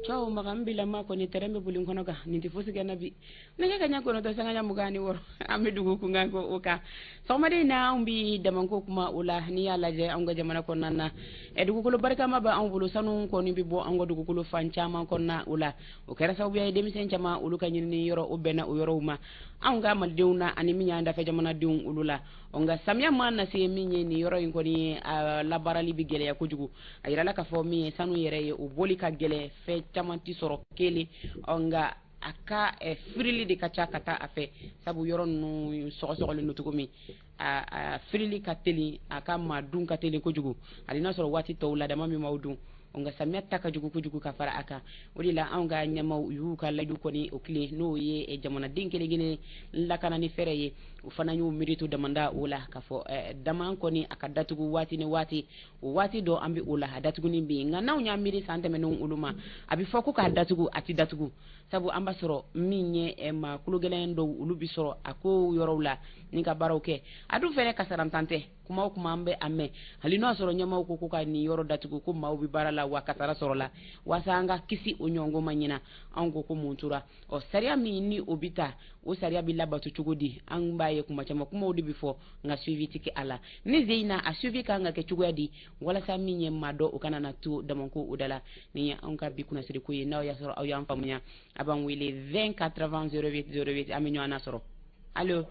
Cɛw maga n bilama kɔni tɛrɛn bɛ boli n kɔnɔ kan nin tɛ fosi kɛ n na bi nɛgɛ ka ɲɛ 9:26 an bɛ dugu kunkan ko o kan sɔgɔmaden in na anw bi damanko kuma o la n'i y'a lajɛ anw ka jamana kɔnɔna na dugukolo barikama bɛ anw bolo sanu kɔni bɛ bɔ anw ka dugukolo fan caman kɔnɔna o la o kɛra sababuya ye denmisɛn caman olu ka ɲinini yɔrɔ o bɛnna o yɔrɔw ma anw ka malidenw na ani min y'an dafɛ jamanadenw olu la ɔ nka samiya ma na se min ye nin yɔrɔ in kɔni a labaarali bɛ gɛlɛya kojugu a yirala k'a fɔ min ye sanu yɛrɛ ye o bɔli ka gɛlɛn fɛn caman tɛ sɔrɔ kelen ɔ nka a ka firili de ka ca ka taa a fɛ sabu yɔrɔ ninnu sɔgɔsɔgɔlen don cogo min a firili ka teli a ka maa dun ka teli kojugu hali n'a sɔrɔ waati tɔw la dama min m'aw dun nka samiya ta ka jugu kojugu ka fara a kan o de la anw ka ɲɛmaaw y'u ka layidu kɔni o tilen n'o ye jamanaden kelen kelen lakana ni fɛɛrɛ ye u fana y'u miiri to damanda o la k'a fɔ dama kɔni a ka datugu waati ni waati o waati dɔ an bɛ o la a datuguni bɛ yen nka n'anw y'a miiri san tɛmɛnenw olu ma a bɛ fɔ ko k'a datugu a tɛ datugu sabu an b'a sɔrɔ min ye maa kologɛlɛn dɔw olu bɛ sɔrɔ a ko yɔrɔw la ni ka baaraw kɛ a dun fɛnɛ kasarantan tɛ kuma o kuma an bɛ a mɛn hali n'o y'a sɔrɔ ɲɛmaaw ko ko ka nin yɔrɔ datugu ko maaw bɛ baara la wa kasara sɔrɔla waasa an ka kisi o ɲɔgɔnko ma ɲina anw ko ko mun tora ɔ sariya min ni o bɛ ta o sariya bɛ labato cogo di an b'a ye kuma caman kumaw de bɛ fɔ nka suivi tɛ kɛ a la ni ze in na a suivi kan ka kɛ cogoya di walasa min ye maa dɔ o kana na to damako o da la nin ye anw ka bi kunnasiriko ye n'aw y'a sɔrɔ aw y'an faamuya a b'an wele 20 80 08 08 an bɛ ɲɔgɔn nasɔrɔ allo.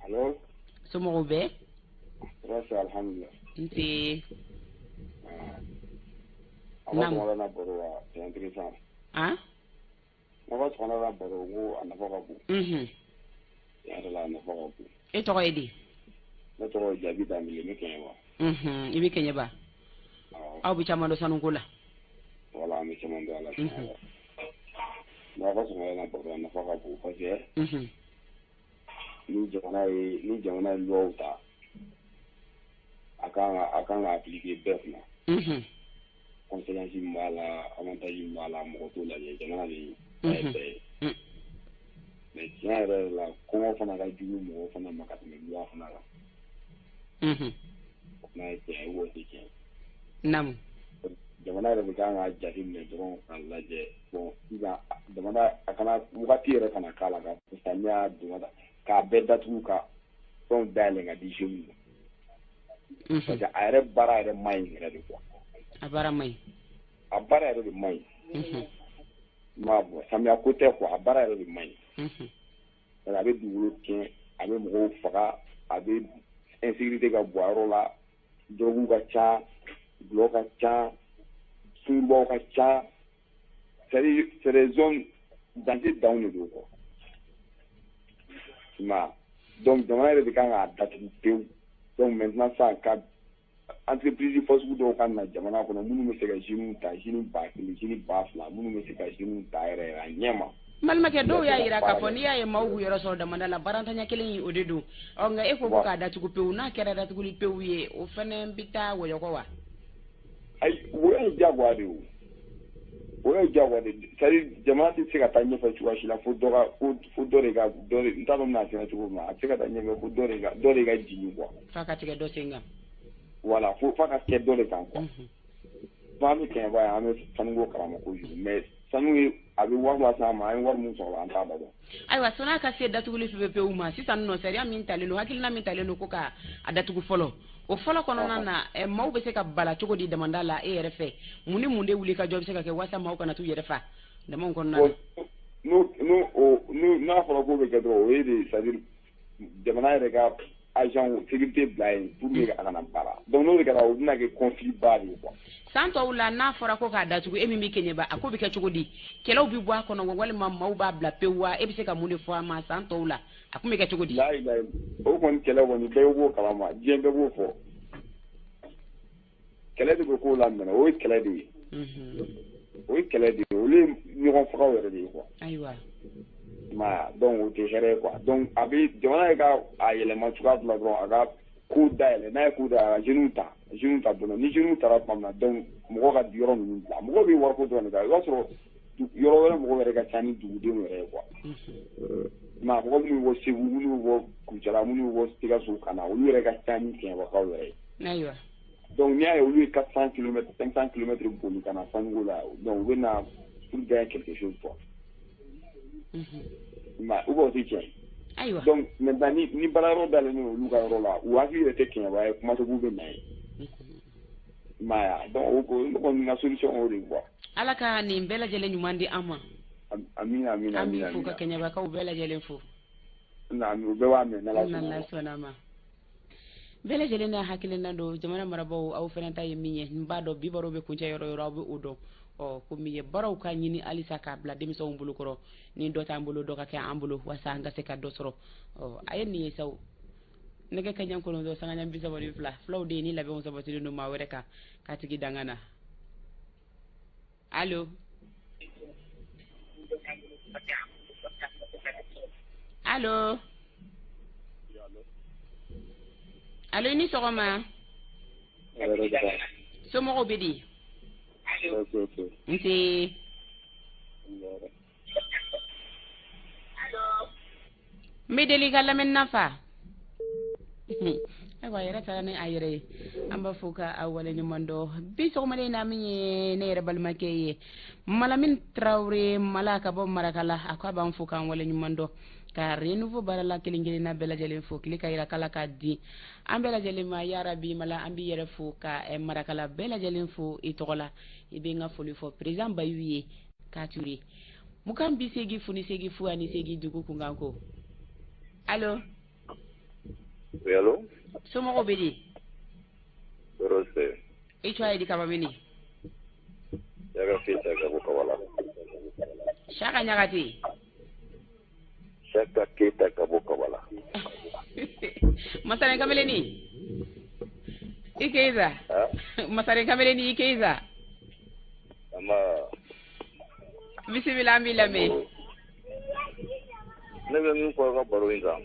Allo. Somɔgɔw bɛɛ. Tɔɔrɔ tɛ, alhamdulilah. Nse. A b'a sɔgɔmada na baro la, c'est intéressant. Ah. N'a ka sɔgɔmada na baro ko a nafa ka bon. Unhun. Tiɲɛ yɛrɛ la a nafa ka bon. E tɔgɔ ye di? Ne tɔgɔ ye Jabi Danbele, n bɛ Kɛɲɛba. Unhun, i bɛ Kɛɲɛba. Awɔ. Aw bɛ caman dɔn sanuko la. Voilà, an bɛ caman dɔn a la. Unhun. N'a ka sɔgɔmada na baro a nafa ka bon parce que. Unhun. Ni jamana ye loi ta a kan ka appliquer bɛɛ kunna. Unhun. Conséquence min b'a la, avantage min b'a la, mɔgɔ t'o lajɛ, jamana de ye bɛɛ ye. Mais tiɲɛ yɛrɛ la kɔngɔ fana ka jugu mɔgɔ fana ma ka tɛmɛ loi fana kan. Unhun. O fana ye tiɲɛ ye ou o tɛ tiɲɛ ye. Naamu. Jamana yɛrɛ de kan ka jateminɛ dɔrɔn k'a lajɛ bon sisan jamana a kana wagati yɛrɛ kana k'a la ka samiya donna k'a bɛɛ datugu ka fɛnw dayɛlɛ ka di jeunes ma. Parce que a yɛrɛ baara yɛrɛ man ɲi yɛrɛ de quoi. A baara man ɲi. A baara yɛrɛ de man ɲi. Ma bɔ samiya ko tɛ quoi, a baara yɛrɛ de man ɲi. Parce que a bɛ dugukolo tiɲɛ, a bɛ mɔgɔw faga, a bɛ insécurité ka bɔ a yɔrɔ la, drogue ka ca, dɔlɔ ka ca, sungurubaw ka ca. C'est-à-dire c'est des zones danger danw de don quoi. Ma donc jamana yɛrɛ de kan k'a datugu pewu. Donc maintenant sisan ka entreprise fasugu dɔw ka na jamana kɔnɔ minnu bɛ se ka jeunes ta, jeunes 1000, jeunes 2000, minnu bɛ se ka jeunes ta yɛrɛ yɛrɛ a ɲɛ ma. N balimakɛ dɔw y'a jira k'a fɔ n'i y'a ye maaw b'u yɔrɔ sɔrɔ damanda la baarantanya kelen in o de don ɔ nka e ko ko k'a datugu pewu n'a kɛra datuguli pewu ye o fana bɛ taa wɔyɔkɔ wa. Ayi wɔyɔ ye diyagoya de ye o. O ye diyagoya de ye, c'est à dire jamana tɛ se ka taa ɲɛfɛ cogoya si la fo dɔ ka fo dɔ de ka dɔ de n t'a dɔn n bɛna sɛbɛn cogo min na a tɛ se ka taa ɲɛfɛ fo dɔ de ka jigin quoi. F'a ka tigɛ dɔ sen kan. Voilà fo f'a ka kɛ dɔ de kan quoi. Fo an bɛ Kɛɲɛba yan an bɛ sanuko kalama kojugu mais sanu ye a bɛ wari lase an ma an ye wari min sɔrɔ an t'a da dɔn. Ayiwa sɔnni a ka se datuguli pewu pewu ma sisan nɔ sariya min talen don hakilina min talen don ko ka a datugu fɔlɔ. O fɔlɔ kɔnɔna na maaw bɛ se ka bala cogo di damanda la e yɛrɛ fɛ mun ni mun de wuli ka jɔ bɛ se ka kɛ walasa maaw kana t'u yɛrɛ fa damaw kɔnɔna na. N'o n'a fɔra k'o bɛ kɛ dɔrɔn o ye de c'est à dire jamana yɛrɛ ka agent sécurité bila yen pour que a kana baara donc n'o de kɛra o bɛna kɛ conflit ba de ye quoi. San tɔw la n'a fɔra ko k'a datugu e min bɛ Kɛɲɛba a ko bɛ kɛ cogo di kɛlɛw bɛ bɔ a kɔnɔ walima maaw b'a bila pewu wa e bɛ se ka mun de fɔ a ma san tɔw la a kun bɛ kɛ cogo di. Layi layi o kɔni kɛlɛ kɔni bɛɛ b'o kalama diɲɛ bɛɛ b'o fɔ kɛlɛ de bɛ k'o la minɛ o ye kɛlɛ de ye. O ye kɛlɛ de ye olu ye ɲɔgɔn fagaw yɛrɛ de ye quoi. Ayiwa. Ma donc o tɛ hɛrɛ ye quoi donc a bɛ jamana ye ka a yɛlɛma cogoya dɔ la dɔrɔn a ka ko dayɛlɛ n'a ye ko dayɛlɛ a ka jeunes ta dɔrɔn ni jeunes taara tuma min na donc mɔgɔ ka yɔrɔ ninnu bila mɔgɔw bɛ wariko dɔrɔn de kan i b'a sɔrɔ yɔrɔ wɛrɛ mɔgɔw yɛrɛ ka ca ni dugudenw yɛrɛ ye quoi. Ma mɔgɔ minnu bɛ bɔ Segu minnu bɛ bɔ Kucala minnu bɛ bɔ Sikaso ka na olu yɛrɛ ka ca ni Kɛɲɛbakaw yɛrɛ ye. Ayiwa. Donc n'i y'a ye olu ye 400 km 500 km boli ka na sanuko la, donc u bɛ na pour gagner quelque chose quoi. Mais ou bien o tɛ tiɲɛ ye. Ayiwa. Donc maintenant ni baara yɔrɔ dayɛlɛlen don olu ka yɔrɔ la, u hakili yɛrɛ tɛ Kɛɲɛba ye, kuma tɛ k'u bɛ na yen. I m'a ye wa? Donc o ne kɔni ka solution o de ye quoi. Ala ka nin bɛɛ lajɛlen ɲuman di an ma. Amina amina. An b'i fo ka Kɛɲɛbakaw bɛɛ lajɛlen fo. Naamu, u bɛɛ b'a mɛn n'Ala sɔnna. N'Ala sɔnna ma. Bɛɛ lajɛlen n'a hakilina don. Jamana marabaaw, aw fana ta ye min ye, n b'a dɔn bi baro bɛ kuncɛ yɔrɔ yɔrɔ, aw bɛ o dɔn. Ɔ ko min ye baaraw ka ɲini halisa k'a bila denmisɛnw bolo kɔrɔ, ni dɔ t'an bolo, dɔ ka kɛ an bolo walasa an ka se ka dɔ sɔrɔ. Ɔ a ye nin ye sa, nɛgɛ kaɲa 9 sanga 32, fulaw de ye ni labɛnw sabatilen don maa wɛrɛ kan k'a tigi danga na. Allo, allo, allo, i ni sɔgɔma. Somɔgɔw bɛ di? Nse. N bɛ deli ka lamɛnni nafa. Ayiwa, a yɛrɛ taara ni a yɛrɛ ye. An b'a fɔ ka a waleɲuman dɔn bi sɔgɔmada in na. Min ye ne yɛrɛ balimakɛ ye, Malamine Tarawele Mala ka bɔ Marakala, a ko a b'an fo k'an waleɲuman dɔn, ka Renouveau baarala kelen kelenna bɛɛ lajɛlen fo. Tile ka yira k'Ala k'a di an bɛɛ lajɛlen ma yarabi. Mala, an b'i yɛrɛ fo ka Marakala bɛɛ lajɛlen fo i tɔgɔ la. I bɛ n ka foli fɔ président Bayu ye k'a ture 28 0 8 0 8 dugu kunkan ko. Allo. Oui, allô? Somɔgɔw bɛ di? Tɔɔrɔ tɛ. I tɔgɔ ye di ka bɔ min? Saka Keita ka bɔ Kabala. Saka Ɲagate. Saka Keita ka bɔ Kabala. Masaren kameleni i Keita. Masaren kameleni i Keita. Ama. Bisimila, an b'i lamɛn. Ne bɛ min fɔ aw ka baro in kan.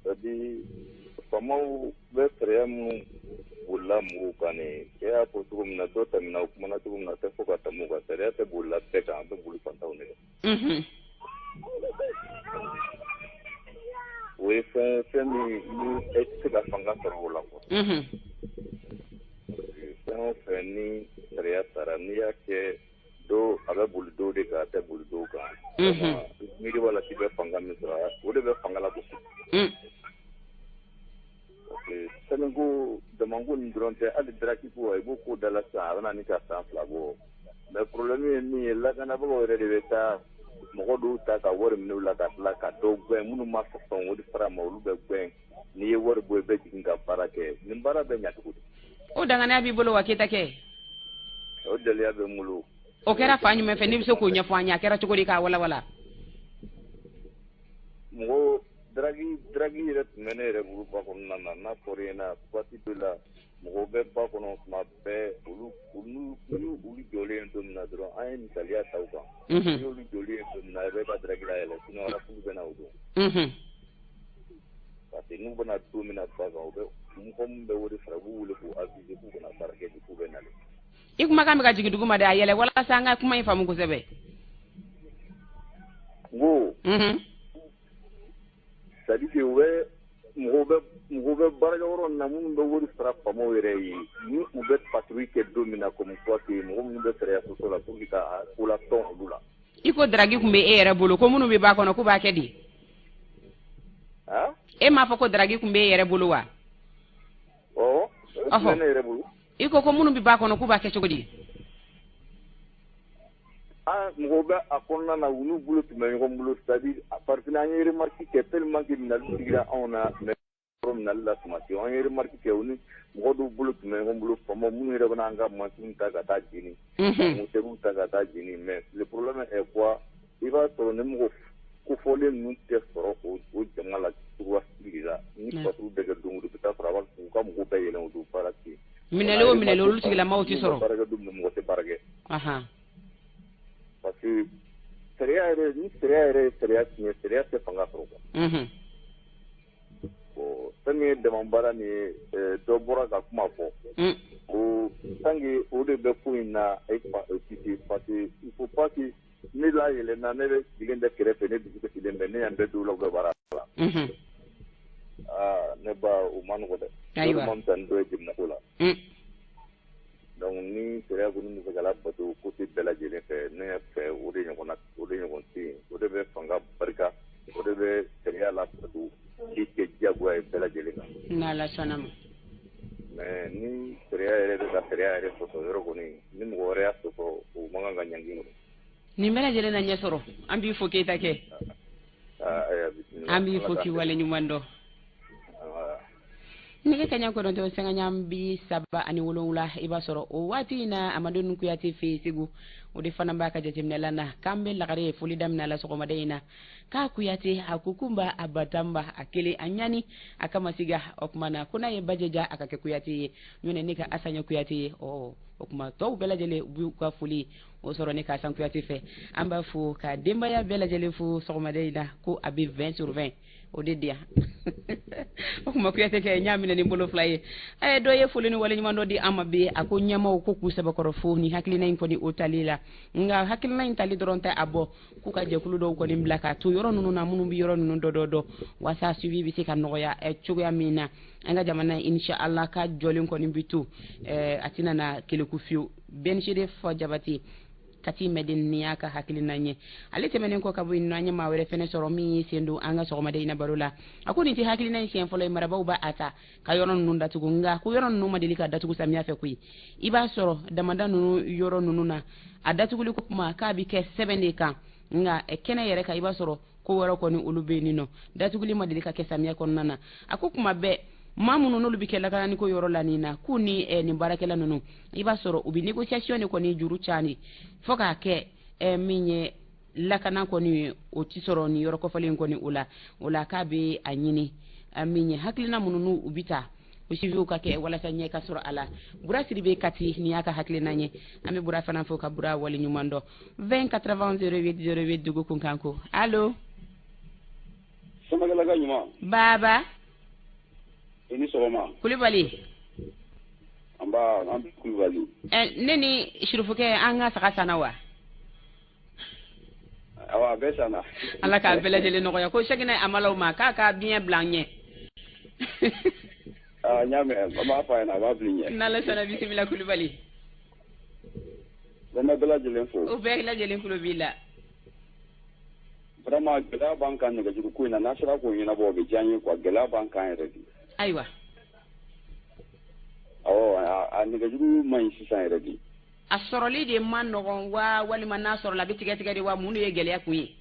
C'est-à-dire faamaw bɛ sariya minnu bolila mɔgɔw kan nin, e y'a fɔ cogo min na, dɔ tɛmɛna, o kumana cogo min na, a tɛ fɔ ka tɛmɛ o kan. Sariya tɛ bolila bɛɛ kan, a bɛ boli fantanw de kan. O ye fɛn min ni e tɛ se ka fanga sɔrɔ o la quoi. Fɛn o fɛn ni sariya taara, n'i y'a kɛ dɔw, a bɛ boli dɔw de kan, a tɛ boli dɔw kan. Miiri b'a la k'i bɛ fanga min sɔrɔ, o de bɛ fanga la gosi. Parce que sɛbɛnko damanko nin dɔrɔn tɛ, hali daraki ko, i b'o ko da la sisan, a bɛ na ni ka san 2 bɔ. Mais problème ye min ye, lakanabagaw yɛrɛ de bɛ taa mɔgɔ dɔw ta ka wari minɛ u la ka tila ka dɔw gɛn, minnu ma sɔn o de fara ma, olu bɛ gɛn. N'i ye wari bɔ, i bɛ jigin ka baara kɛ. Nin baara bɛ ɲɛ cogo di? O danganiya b'i bolo wa, Keyita kɛ? O daliya bɛ n bolo. O kɛra fan jumɛn fɛ? N'i bɛ se k'o ɲɛfɔ an ye, a kɛra cogo di, k'a walawala? Mɔgɔ drague yɛrɛ tun bɛ ne yɛrɛ bolo ba kɔnɔna na. N'a fɔra i ɲɛna waati dɔ la, mɔgɔw bɛ ba kɔnɔ tuma bɛɛ, olu olu jɔlen don min na dɔrɔn, an ye misaliya ta u kan. Ni olu jɔlen don min na, i bɛ ka drague layɛlɛ, sinon rafle bɛ na o don. Parce que n'u bɛna don min na ba kan, u bɛ mɔgɔ min bɛ wari sara, u b'u wele k'u aviser k'u kana baara kɛ bi, k'u bɛ nalen. I kumakan bɛ ka jigin dugu ma dɛ, a yɛlɛ walasa an ka kuma in faamu kosɛbɛ. N ko. C'est à dire que u bɛ mɔgɔw bɛ baarakɛyɔrɔ na, minnu bɛ wari sara faamaw yɛrɛ ye, ni u bɛ patrouille kɛ don min na, comme quoi que mɔgɔ minnu bɛ sariya sɔsɔ la, pour que ka ko latɔn olu la. I ko drague tun bɛ e yɛrɛ bolo, ko minnu bɛ ba kɔnɔ k'u b'a kɛ di? E m'a fɔ ko drague tun bɛ e yɛrɛ bolo wa? Ɔwɔ, o tun bɛ ne yɛrɛ bolo. I ko minnu bɛ ba kɔnɔ k'u b'a kɛ cogo di? Mɔgɔw bɛ a kɔnɔna na, u n'u bolo tun bɛ ɲɔgɔn bolo, c'est à dire farafin an ye remarque kɛ tellement que minɛli digira anw na, mais yɔrɔ minɛli la tuma tɛ, an ye remarque kɛ, u ni mɔgɔ dɔw bolo tun bɛ ɲɔgɔn bolo, faamaw minnu yɛrɛ bɛna an ka mansinw ta ka taa jeni, moteur ta ka taa jeni. Mais le problème est quoi? I b'a sɔrɔ ni mɔgɔ kofɔlen ninnu tɛ sɔrɔ o jama la cogoya si de la. Ni patrouille bɛ kɛ don o don, i bɛ taa sɔrɔ a b'a u ka mɔgɔw bɛɛ yɛlɛn o don baara ten. Minɛli o minɛli, olu tigilamaw tɛ sɔrɔ. Baara kɛ don min na, mɔgɔ tɛ baara kɛ. Parce que sariya yɛrɛ, ni sariya yɛrɛ ye sariya tiɲɛ, sariya tɛ fanga sɔrɔ quoi. Bon, fɛn min ye dama baara nin ye, dɔ bɔra ka kuma fɔ. Ko tant que o de bɛ ko in na, e parce que il faut pas que ne la yɛlɛnna, ne bɛ sigilen bɛ kɛrɛfɛ, ne dusu sigilen bɛ, ne y'an bɛɛ dɔw la, u bɛ baara la. Aa, ne ba, o ma nɔgɔ dɛ. Ayiwa. Dɔ man fisa ni dɔ ye jamana ko la. Donc ni sariya kɔni bɛ fɛ ka labato côté bɛɛ lajɛlen fɛ, ne fɛ o de ɲɔgɔn na, o de ɲɔgɔn tɛ yen. O de bɛ fanga barika, o de bɛ sariya labato k'i kɛ diyagoya ye bɛɛ lajɛlen kan. N'Ala sɔnna ma. Mais ni sariya yɛrɛ bɛ ka sariya yɛrɛ sɔsɔ yɔrɔ kɔni, ni mɔgɔ wɛrɛ y'a sɔsɔ, o man kan ka ɲangi kɔnɔ. Nin bɛɛ lajɛlen na ɲɛ sɔrɔ. An b'i fo, Keyita kɛ. Ayiwa, bisimila. An b'i fo k'i waleɲuman dɔn. Nɛgɛ kaɲa 9 sanga 37, i b'a sɔrɔ o waati in na Amadu Kuyate fɛ yen Segu, o de fana b'a ka jateminɛla na k'an bɛ lagare foli daminɛ la sɔgɔmada in na k'a Kuyate a kukunba a batanba a kelen a ɲani a kama siga. O tuma na ko n'a ye bajɛja a ka kɛ Kuyate ye, ɲɔnɛ ne ka Asan ye Kuyate ye. Ɔ, o tuma tɔw bɛɛ lajɛlen u b'u ka foli o sɔrɔ ne ka Asan Kuyate fɛ. An b'a fo ka denbaya bɛɛ lajɛlen fo sɔgɔmada in na ko a bɛ 20 sur 20 o de di yan. O tuma Kuyate kɛ n y'a minɛ ni bolo fila ye. Ɛ, dɔ ye foli ni waleɲuman dɔ di an ma bi. A ko ɲɛmaw ko k'u sɛbɛkɔrɔ fo ni hakilina in kɔni o tali la, nka hakilina in tali dɔrɔn tɛ a bɔ, k'u ka jɛkulu dɔw kɔni bila k'a to yɔrɔ ninnu na, minnu bɛ yɔrɔ ninnu dɔ dɔ dɔn, walasa suivi bɛ se ka nɔgɔya cogoya min na an ka jamana, insha Allah, ka jɔlen kɔni bi to, a tɛna na keleku fiyewu. BNCD fɔ Jabate Kati Mɛden ni y'a ka hakilina ye. Ale tɛmɛnen kɔ ka bɔ yen nɔ, an ye maa wɛrɛ fɛnɛ sɔrɔ min y'i sen don an ka sɔgɔmada in na baro la. A ko nin tɛ hakilina in siɲɛ fɔlɔ ye marabaw b'a a ta ka yɔrɔ ninnu datugu, nka ko yɔrɔ ninnu ma deli ka datugu samiya fɛ koyi. I b'a sɔrɔ damada ninnu yɔrɔ ninnu na, a datuguli ko kuma k'a bɛ kɛ sɛbɛn de kan, nka kɛnɛ yɛrɛ kan, i b'a sɔrɔ ko wɛrɛ kɔni olu bɛ yen nɔ. Datuguli ma deli ka kɛ samiya kɔnɔna na. A ko kuma bɛɛ maa minnu n'olu bɛ kɛ lakananiko yɔrɔ la nin na, k'u ni nin baarakɛla ninnu, i b'a sɔrɔ u bɛ négociation de kɔni juru cani fo k'a kɛ min ye lakana kɔni ye, o ti sɔrɔ nin yɔrɔ kɔfɔlen kɔni o la. O la k'a bɛ a ɲini min ye hakilina minnu n'u u bɛ ta, o suiviw ka kɛ walasa ɲɛ ka sɔrɔ a la. Bura Sidibe Kati, nin y'a ka hakilina ye. An bɛ Bura fana fo ka Bura waleɲuman dɔn. 20 80 08 08, dugu kunkan ko. Allo. Samakɛla ka ɲuman. Baba. I ni sɔgɔma. Kulibali. An b'a an Kulibali. Ɛ, ne ni Surufukɛ, an ka saga sanna wa? Awɔ, a bɛɛ sanna. Ala k'a bɛɛ lajɛlen nɔgɔya. Ko Sɛkinɛ Amalaw ma k'a ka biɲɛ bila an ɲɛ. Aa, n y'a mɛn, an b'a fɔ a ɲɛna, a b'a bila i ɲɛ. N'Ala sɔnna. Bisimila, Kulibali. N bɛ bɛɛ lajɛlen fo. O bɛɛ lajɛlen tulo b'i la. Vraiment, gɛlɛya b'an kan nɛgɛjuru ko in na. N'a sera k'o ɲɛnabɔ, o bɛ diya n ye quoi. Gɛlɛya b'an kan yɛrɛ de. Awɔ, a nɛgɛjuru man ɲi sisan yɛrɛ de. A sɔrɔli de man nɔgɔn wa, walima n'a sɔrɔla a bɛ tigɛ tigɛ de wa? Mun de ye gɛlɛya kun ye?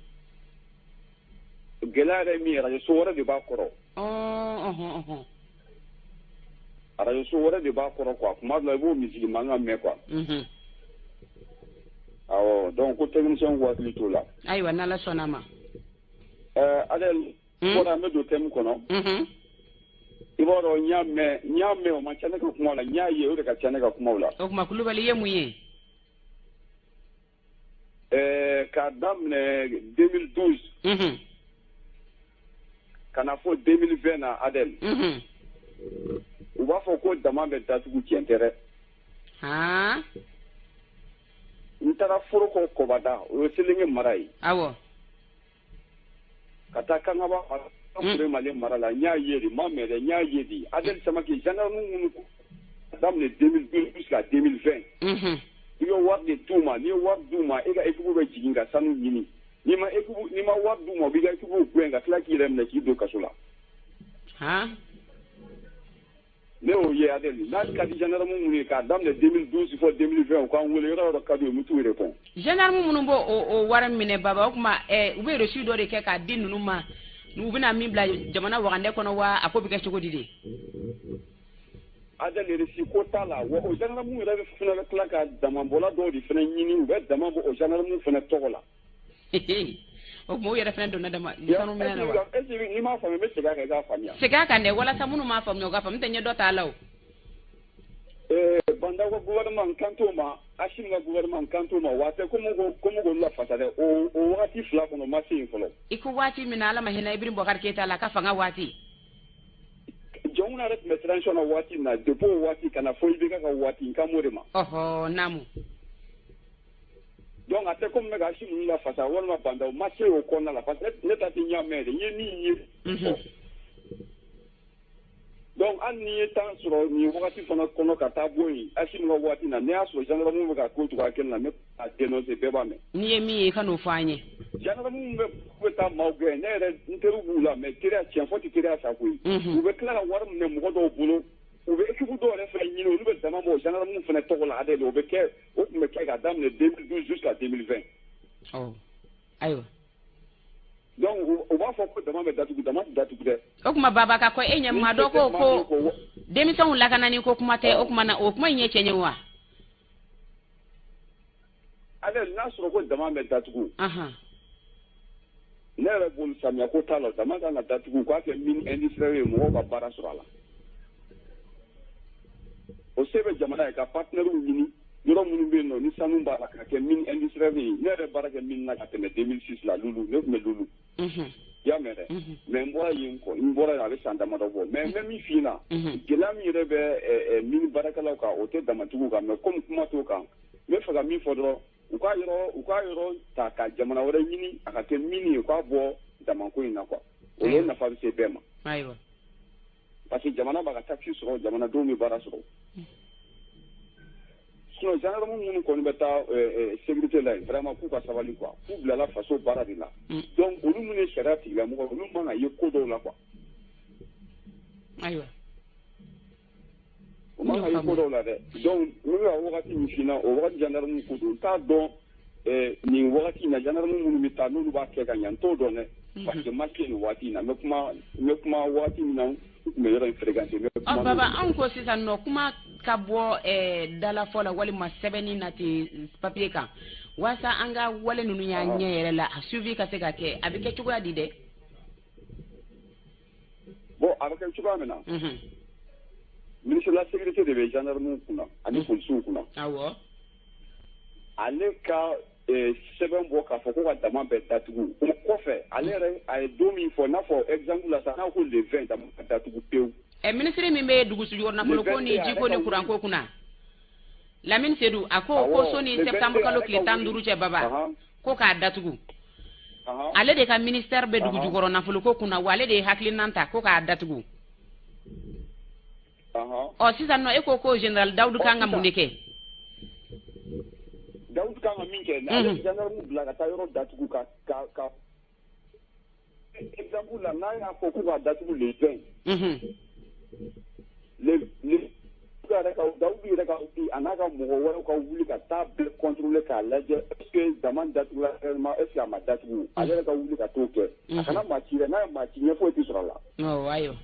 Gɛlɛya yɛrɛ min ye, radio so wɛrɛ de b'a kɔrɔ. Ɔhɔn ɔhɔn. Radio so wɛrɛ de b'a kɔrɔ quoi. Kuma dɔ la, i b'o misiri mankan mɛn quoi. Awɔ, donc ko technicien k'u hakili t'o la. Ayiwa, n'Ala sɔnna a ma. Ɛɛ Adel, bɔra an bɛ don thème kɔnɔ. I b'a dɔn, n y'a mɛn, n y'a mɛn, o man ca ne ka kuma la. N y'a ye, o de ka ca ne ka kumaw la. O tuma Kulubali, ye mun ye? Ɛɛ, k'a daminɛ 2012 ka na fɔ 2020 na, Adel, u b'a fɔ ko dama bɛ datugu, tiɲɛ tɛ dɛ. N taara Foroko Kɔbada, o ye Selenge mara ye. Ka taa Kangaba Mali mara la, n y'a ye de, n m'a mɛn dɛ, n y'a ye de. Adel Samake, gendarme minnu k'a daminɛ 2012 jusqu'à 2020, i bɛ wari de d'u ma. N'i ye wari d'u ma, e ka équipe bɛ jigin ka sanu ɲini. N'i ma équipe, n'i ma wari d'u ma, u b'i ka équipe gɛn ka tila k'i yɛrɛ minɛ k'i don kaso la. Ne y'o ye, Adel. N'a ka di gendarme minnu ye, k'a daminɛ 2012 fɔ 2020, u k'an wele yɔrɔ o yɔrɔ ka d'u ye, n bɛ t'u répond. Gendarme minnu b'o o wari minɛ, Baba, o tuma u bɛ reçu dɔ de kɛ k'a di ninnu ma, u bɛna min bila jamana wagandɛ kɔnɔ wa, a ko bɛ kɛ cogo di de? Adel, reçu ko t'a la wa. O gendarme yɛrɛ bɛ fana bɛ tila ka damabɔla dɔw de fana ɲini, u bɛ dama bɔ o gendarme fana tɔgɔ la. O tuma u yɛrɛ fana donna dama sanu minɛ na wa? Est ce que n'i m'a faamuya, n bɛ segin a kan i k'a faamuya. Segin a kan dɛ, walasa minnu m'a faamuya u k'a faamu, n tɛ ɲɛ dɔ t'a la o. Bah N'Daw ka gouvernement, n kan t'o ma, Assimi ka gouvernement, n kan t'o ma wa. Tɛ komi k'olu lafasa dɛ, o wagati fila kɔnɔ, o ma se yen fɔlɔ. I ko waati min na Ala ma hinɛ Ibrahim Boubacar Keïta la, a ka fanga waati. Jɔnkuna yɛrɛ tun bɛ transition na waati min na, depuis o waati ka na fo IBK ka waati, n kan b'o de ma. Ɔhɔ, naamu. Donc a tɛ komi n bɛ ka Assimi ninnu lafasa walima Bah N'Daw, ma se o kɔnɔna la, parce que ne ta tɛ ɲɛ mɛn dɛ, n ye min ye. Donc hali n'i ye temps sɔrɔ nin wagati fana kɔnɔ ka taa bɔ yen, Assimi ka waati na, n'i y'a sɔrɔ gendarme bɛ ka ko cogoya kelen na, ne a dénoncer, bɛɛ b'a mɛn. N'i ye min ye, i ka n'o fɔ an ye. Gendarme bɛ taa maaw gɛn, ne yɛrɛ n teriw b'u la, mais teriya tiɲɛ fɔ tɛ teriya sa koyi. U bɛ tila ka wari minɛ mɔgɔ dɔw bolo, u bɛ équipe dɔw yɛrɛ fana ɲini, olu bɛ dama bɔ gendarme fana tɔgɔ la. Adɛli, o bɛ kɛ, o tun bɛ kɛ ka daminɛ 2012 jusqu'à 2020. Ɔ, ayiwa. Donc u b'a fɔ ko dama bɛ datugu, dama tɛ datugu dɛ. O tuma, Baba, ka kɔ e ɲɛ, maa dɔ ko denmisɛnw lakanani ko kuma tɛ, o tuma na o kuma in ye tiɲɛ ye wa? Adɛli, n'a sɔrɔ ko dama bɛ datugu, ne yɛrɛ bolo, samiya ko t'a la, dama kan ka datugu k'a kɛ mine industrielle ye, mɔgɔw ka baara sɔrɔ a la. O se bɛ jamana ye ka partenaires ɲini yɔrɔ minnu bɛ yen nɔ ni sanu b'a la, ka kɛ mine industrielle ye. Ne yɛrɛ baara kɛ mine na ka tɛmɛ 2006 la Lulu, ne tun bɛ Lulu. I y'a mɛn dɛ, mais n bɔra yen kɔ, n bɔra yen a bɛ san damadɔ bɔ. Mais n bɛ min f'i ɲɛna, gɛlɛya min yɛrɛ bɛ mine baarakɛlaw kan, o tɛ damatigiw kan. Mais komi kuma t'o kan, n bɛ fɛ ka min fɔ dɔrɔn, u ka yɔrɔ ta ka jamana wɛrɛ ɲini, a ka kɛ mine ye, u k'a bɔ damako in na quoi. O ye nafa bɛ se bɛɛ ma. Parce que jamana b'a ka taxe sɔrɔ, jamanadenw bɛ baara sɔrɔ. Sinon gendarme minnu kɔni bɛ taa sécurité la yen, vraiment k'u ka sabali quoi, k'u bilala faso baara de la. Donc olu minnu ye sariya tigilamɔgɔ, olu man ka ye ko dɔw la quoi. O man ka ye ko dɔw la dɛ. Donc n bɛ ka wagati min f'i ɲɛna, o wagati gendarme ko don. N t'a dɔn nin wagati in na, gendarme minnu bɛ taa, n'olu b'a kɛ ka ɲɛ, n t'o dɔn dɛ, parce que ma se nin waati in na. N bɛ kuma waati min na, n tun bɛ yɔrɔ in fréquenter, n bɛ kuma. Baba, anw ko sisan nɔ, kuma ka bɔ dalafɔ la walima sɛbɛnni na ten papier kan, walasa an ka wale ninnu y'an ɲɛ yɛrɛ la, a suivi ka se ka kɛ, a bɛ kɛ cogoya di dɛ? Bon, a bɛ kɛ cogoya min na, ministre de la Sécurité de bɛ gendarme kunna ani polisiw kunna. Ale ka sɛbɛn bɔ k'a fɔ ko ka dama bɛɛ datugu. O kɔfɛ, ale yɛrɛ a ye don min fɔ, n'a fɔ exemple la sisan, n'a ko le 20, dama ka datugu pewu. Minisiri min bɛ dugu jukɔrɔ nafoloko ni jiko ni kuranko kunna, Lamine Seydou, a ko ko soni septembre kalo tile 15 cɛ, Baba, ko k'a datugu. Ale de ka ministère bɛ dugu jukɔrɔ nafoloko kunna wa, ale de ye hakilinan ta ko k'a datugu. Ɔ, sisan nɔ, e ko ko général Dawudu kan ka mun de kɛ? Dawudu kan ka min kɛ, ale bɛ gendarme bila ka taa yɔrɔ datugu ka exemple la, n'a y'a fɔ k'u ka datugu le 20, le yɛrɛ ka Dawudu yɛrɛ ka wuli, a n'a ka mɔgɔ wɛrɛw ka wuli ka taa bɛɛ contrôler k'a lajɛ, est ce que dama datugula réellement, est ce que a ma datugu. Ale yɛrɛ ka wuli ka t'o kɛ, a kana maa ci dɛ. N'a ye maa ci, ɲɛ foyi tɛ sɔrɔ a la. Ɔ, ayiwa.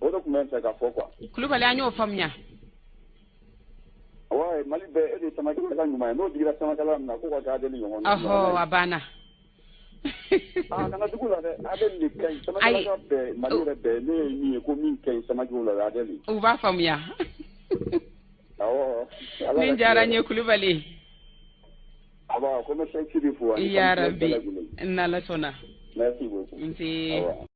O de tun bɛ n fɛ ka fɔ quoi. Kulubali, an y'o faamuya. Ouais, Mali bɛɛ, e de ye Samakɛla ka ɲuman ye, n'o digira Samakɛla min na, k'o ka kɛ Adeli ɲɔgɔn na. Ɔhɔ, a banna. Aa, kana dugu la dɛ, Adeli de ka ɲi Samakɛla ka bɛɛ, Mali yɛrɛ bɛɛ. Ne ye min ye ko min ka ɲi Samakɛw la, o ye Adeli. U b'a faamuya. Awɔ. Min diyara n ye, Kulubali. Aba, ko n bɛ Cheikh Sidi fo ani Ya Rabi, n'Ala sɔnna. Merci beaucoup. Nse.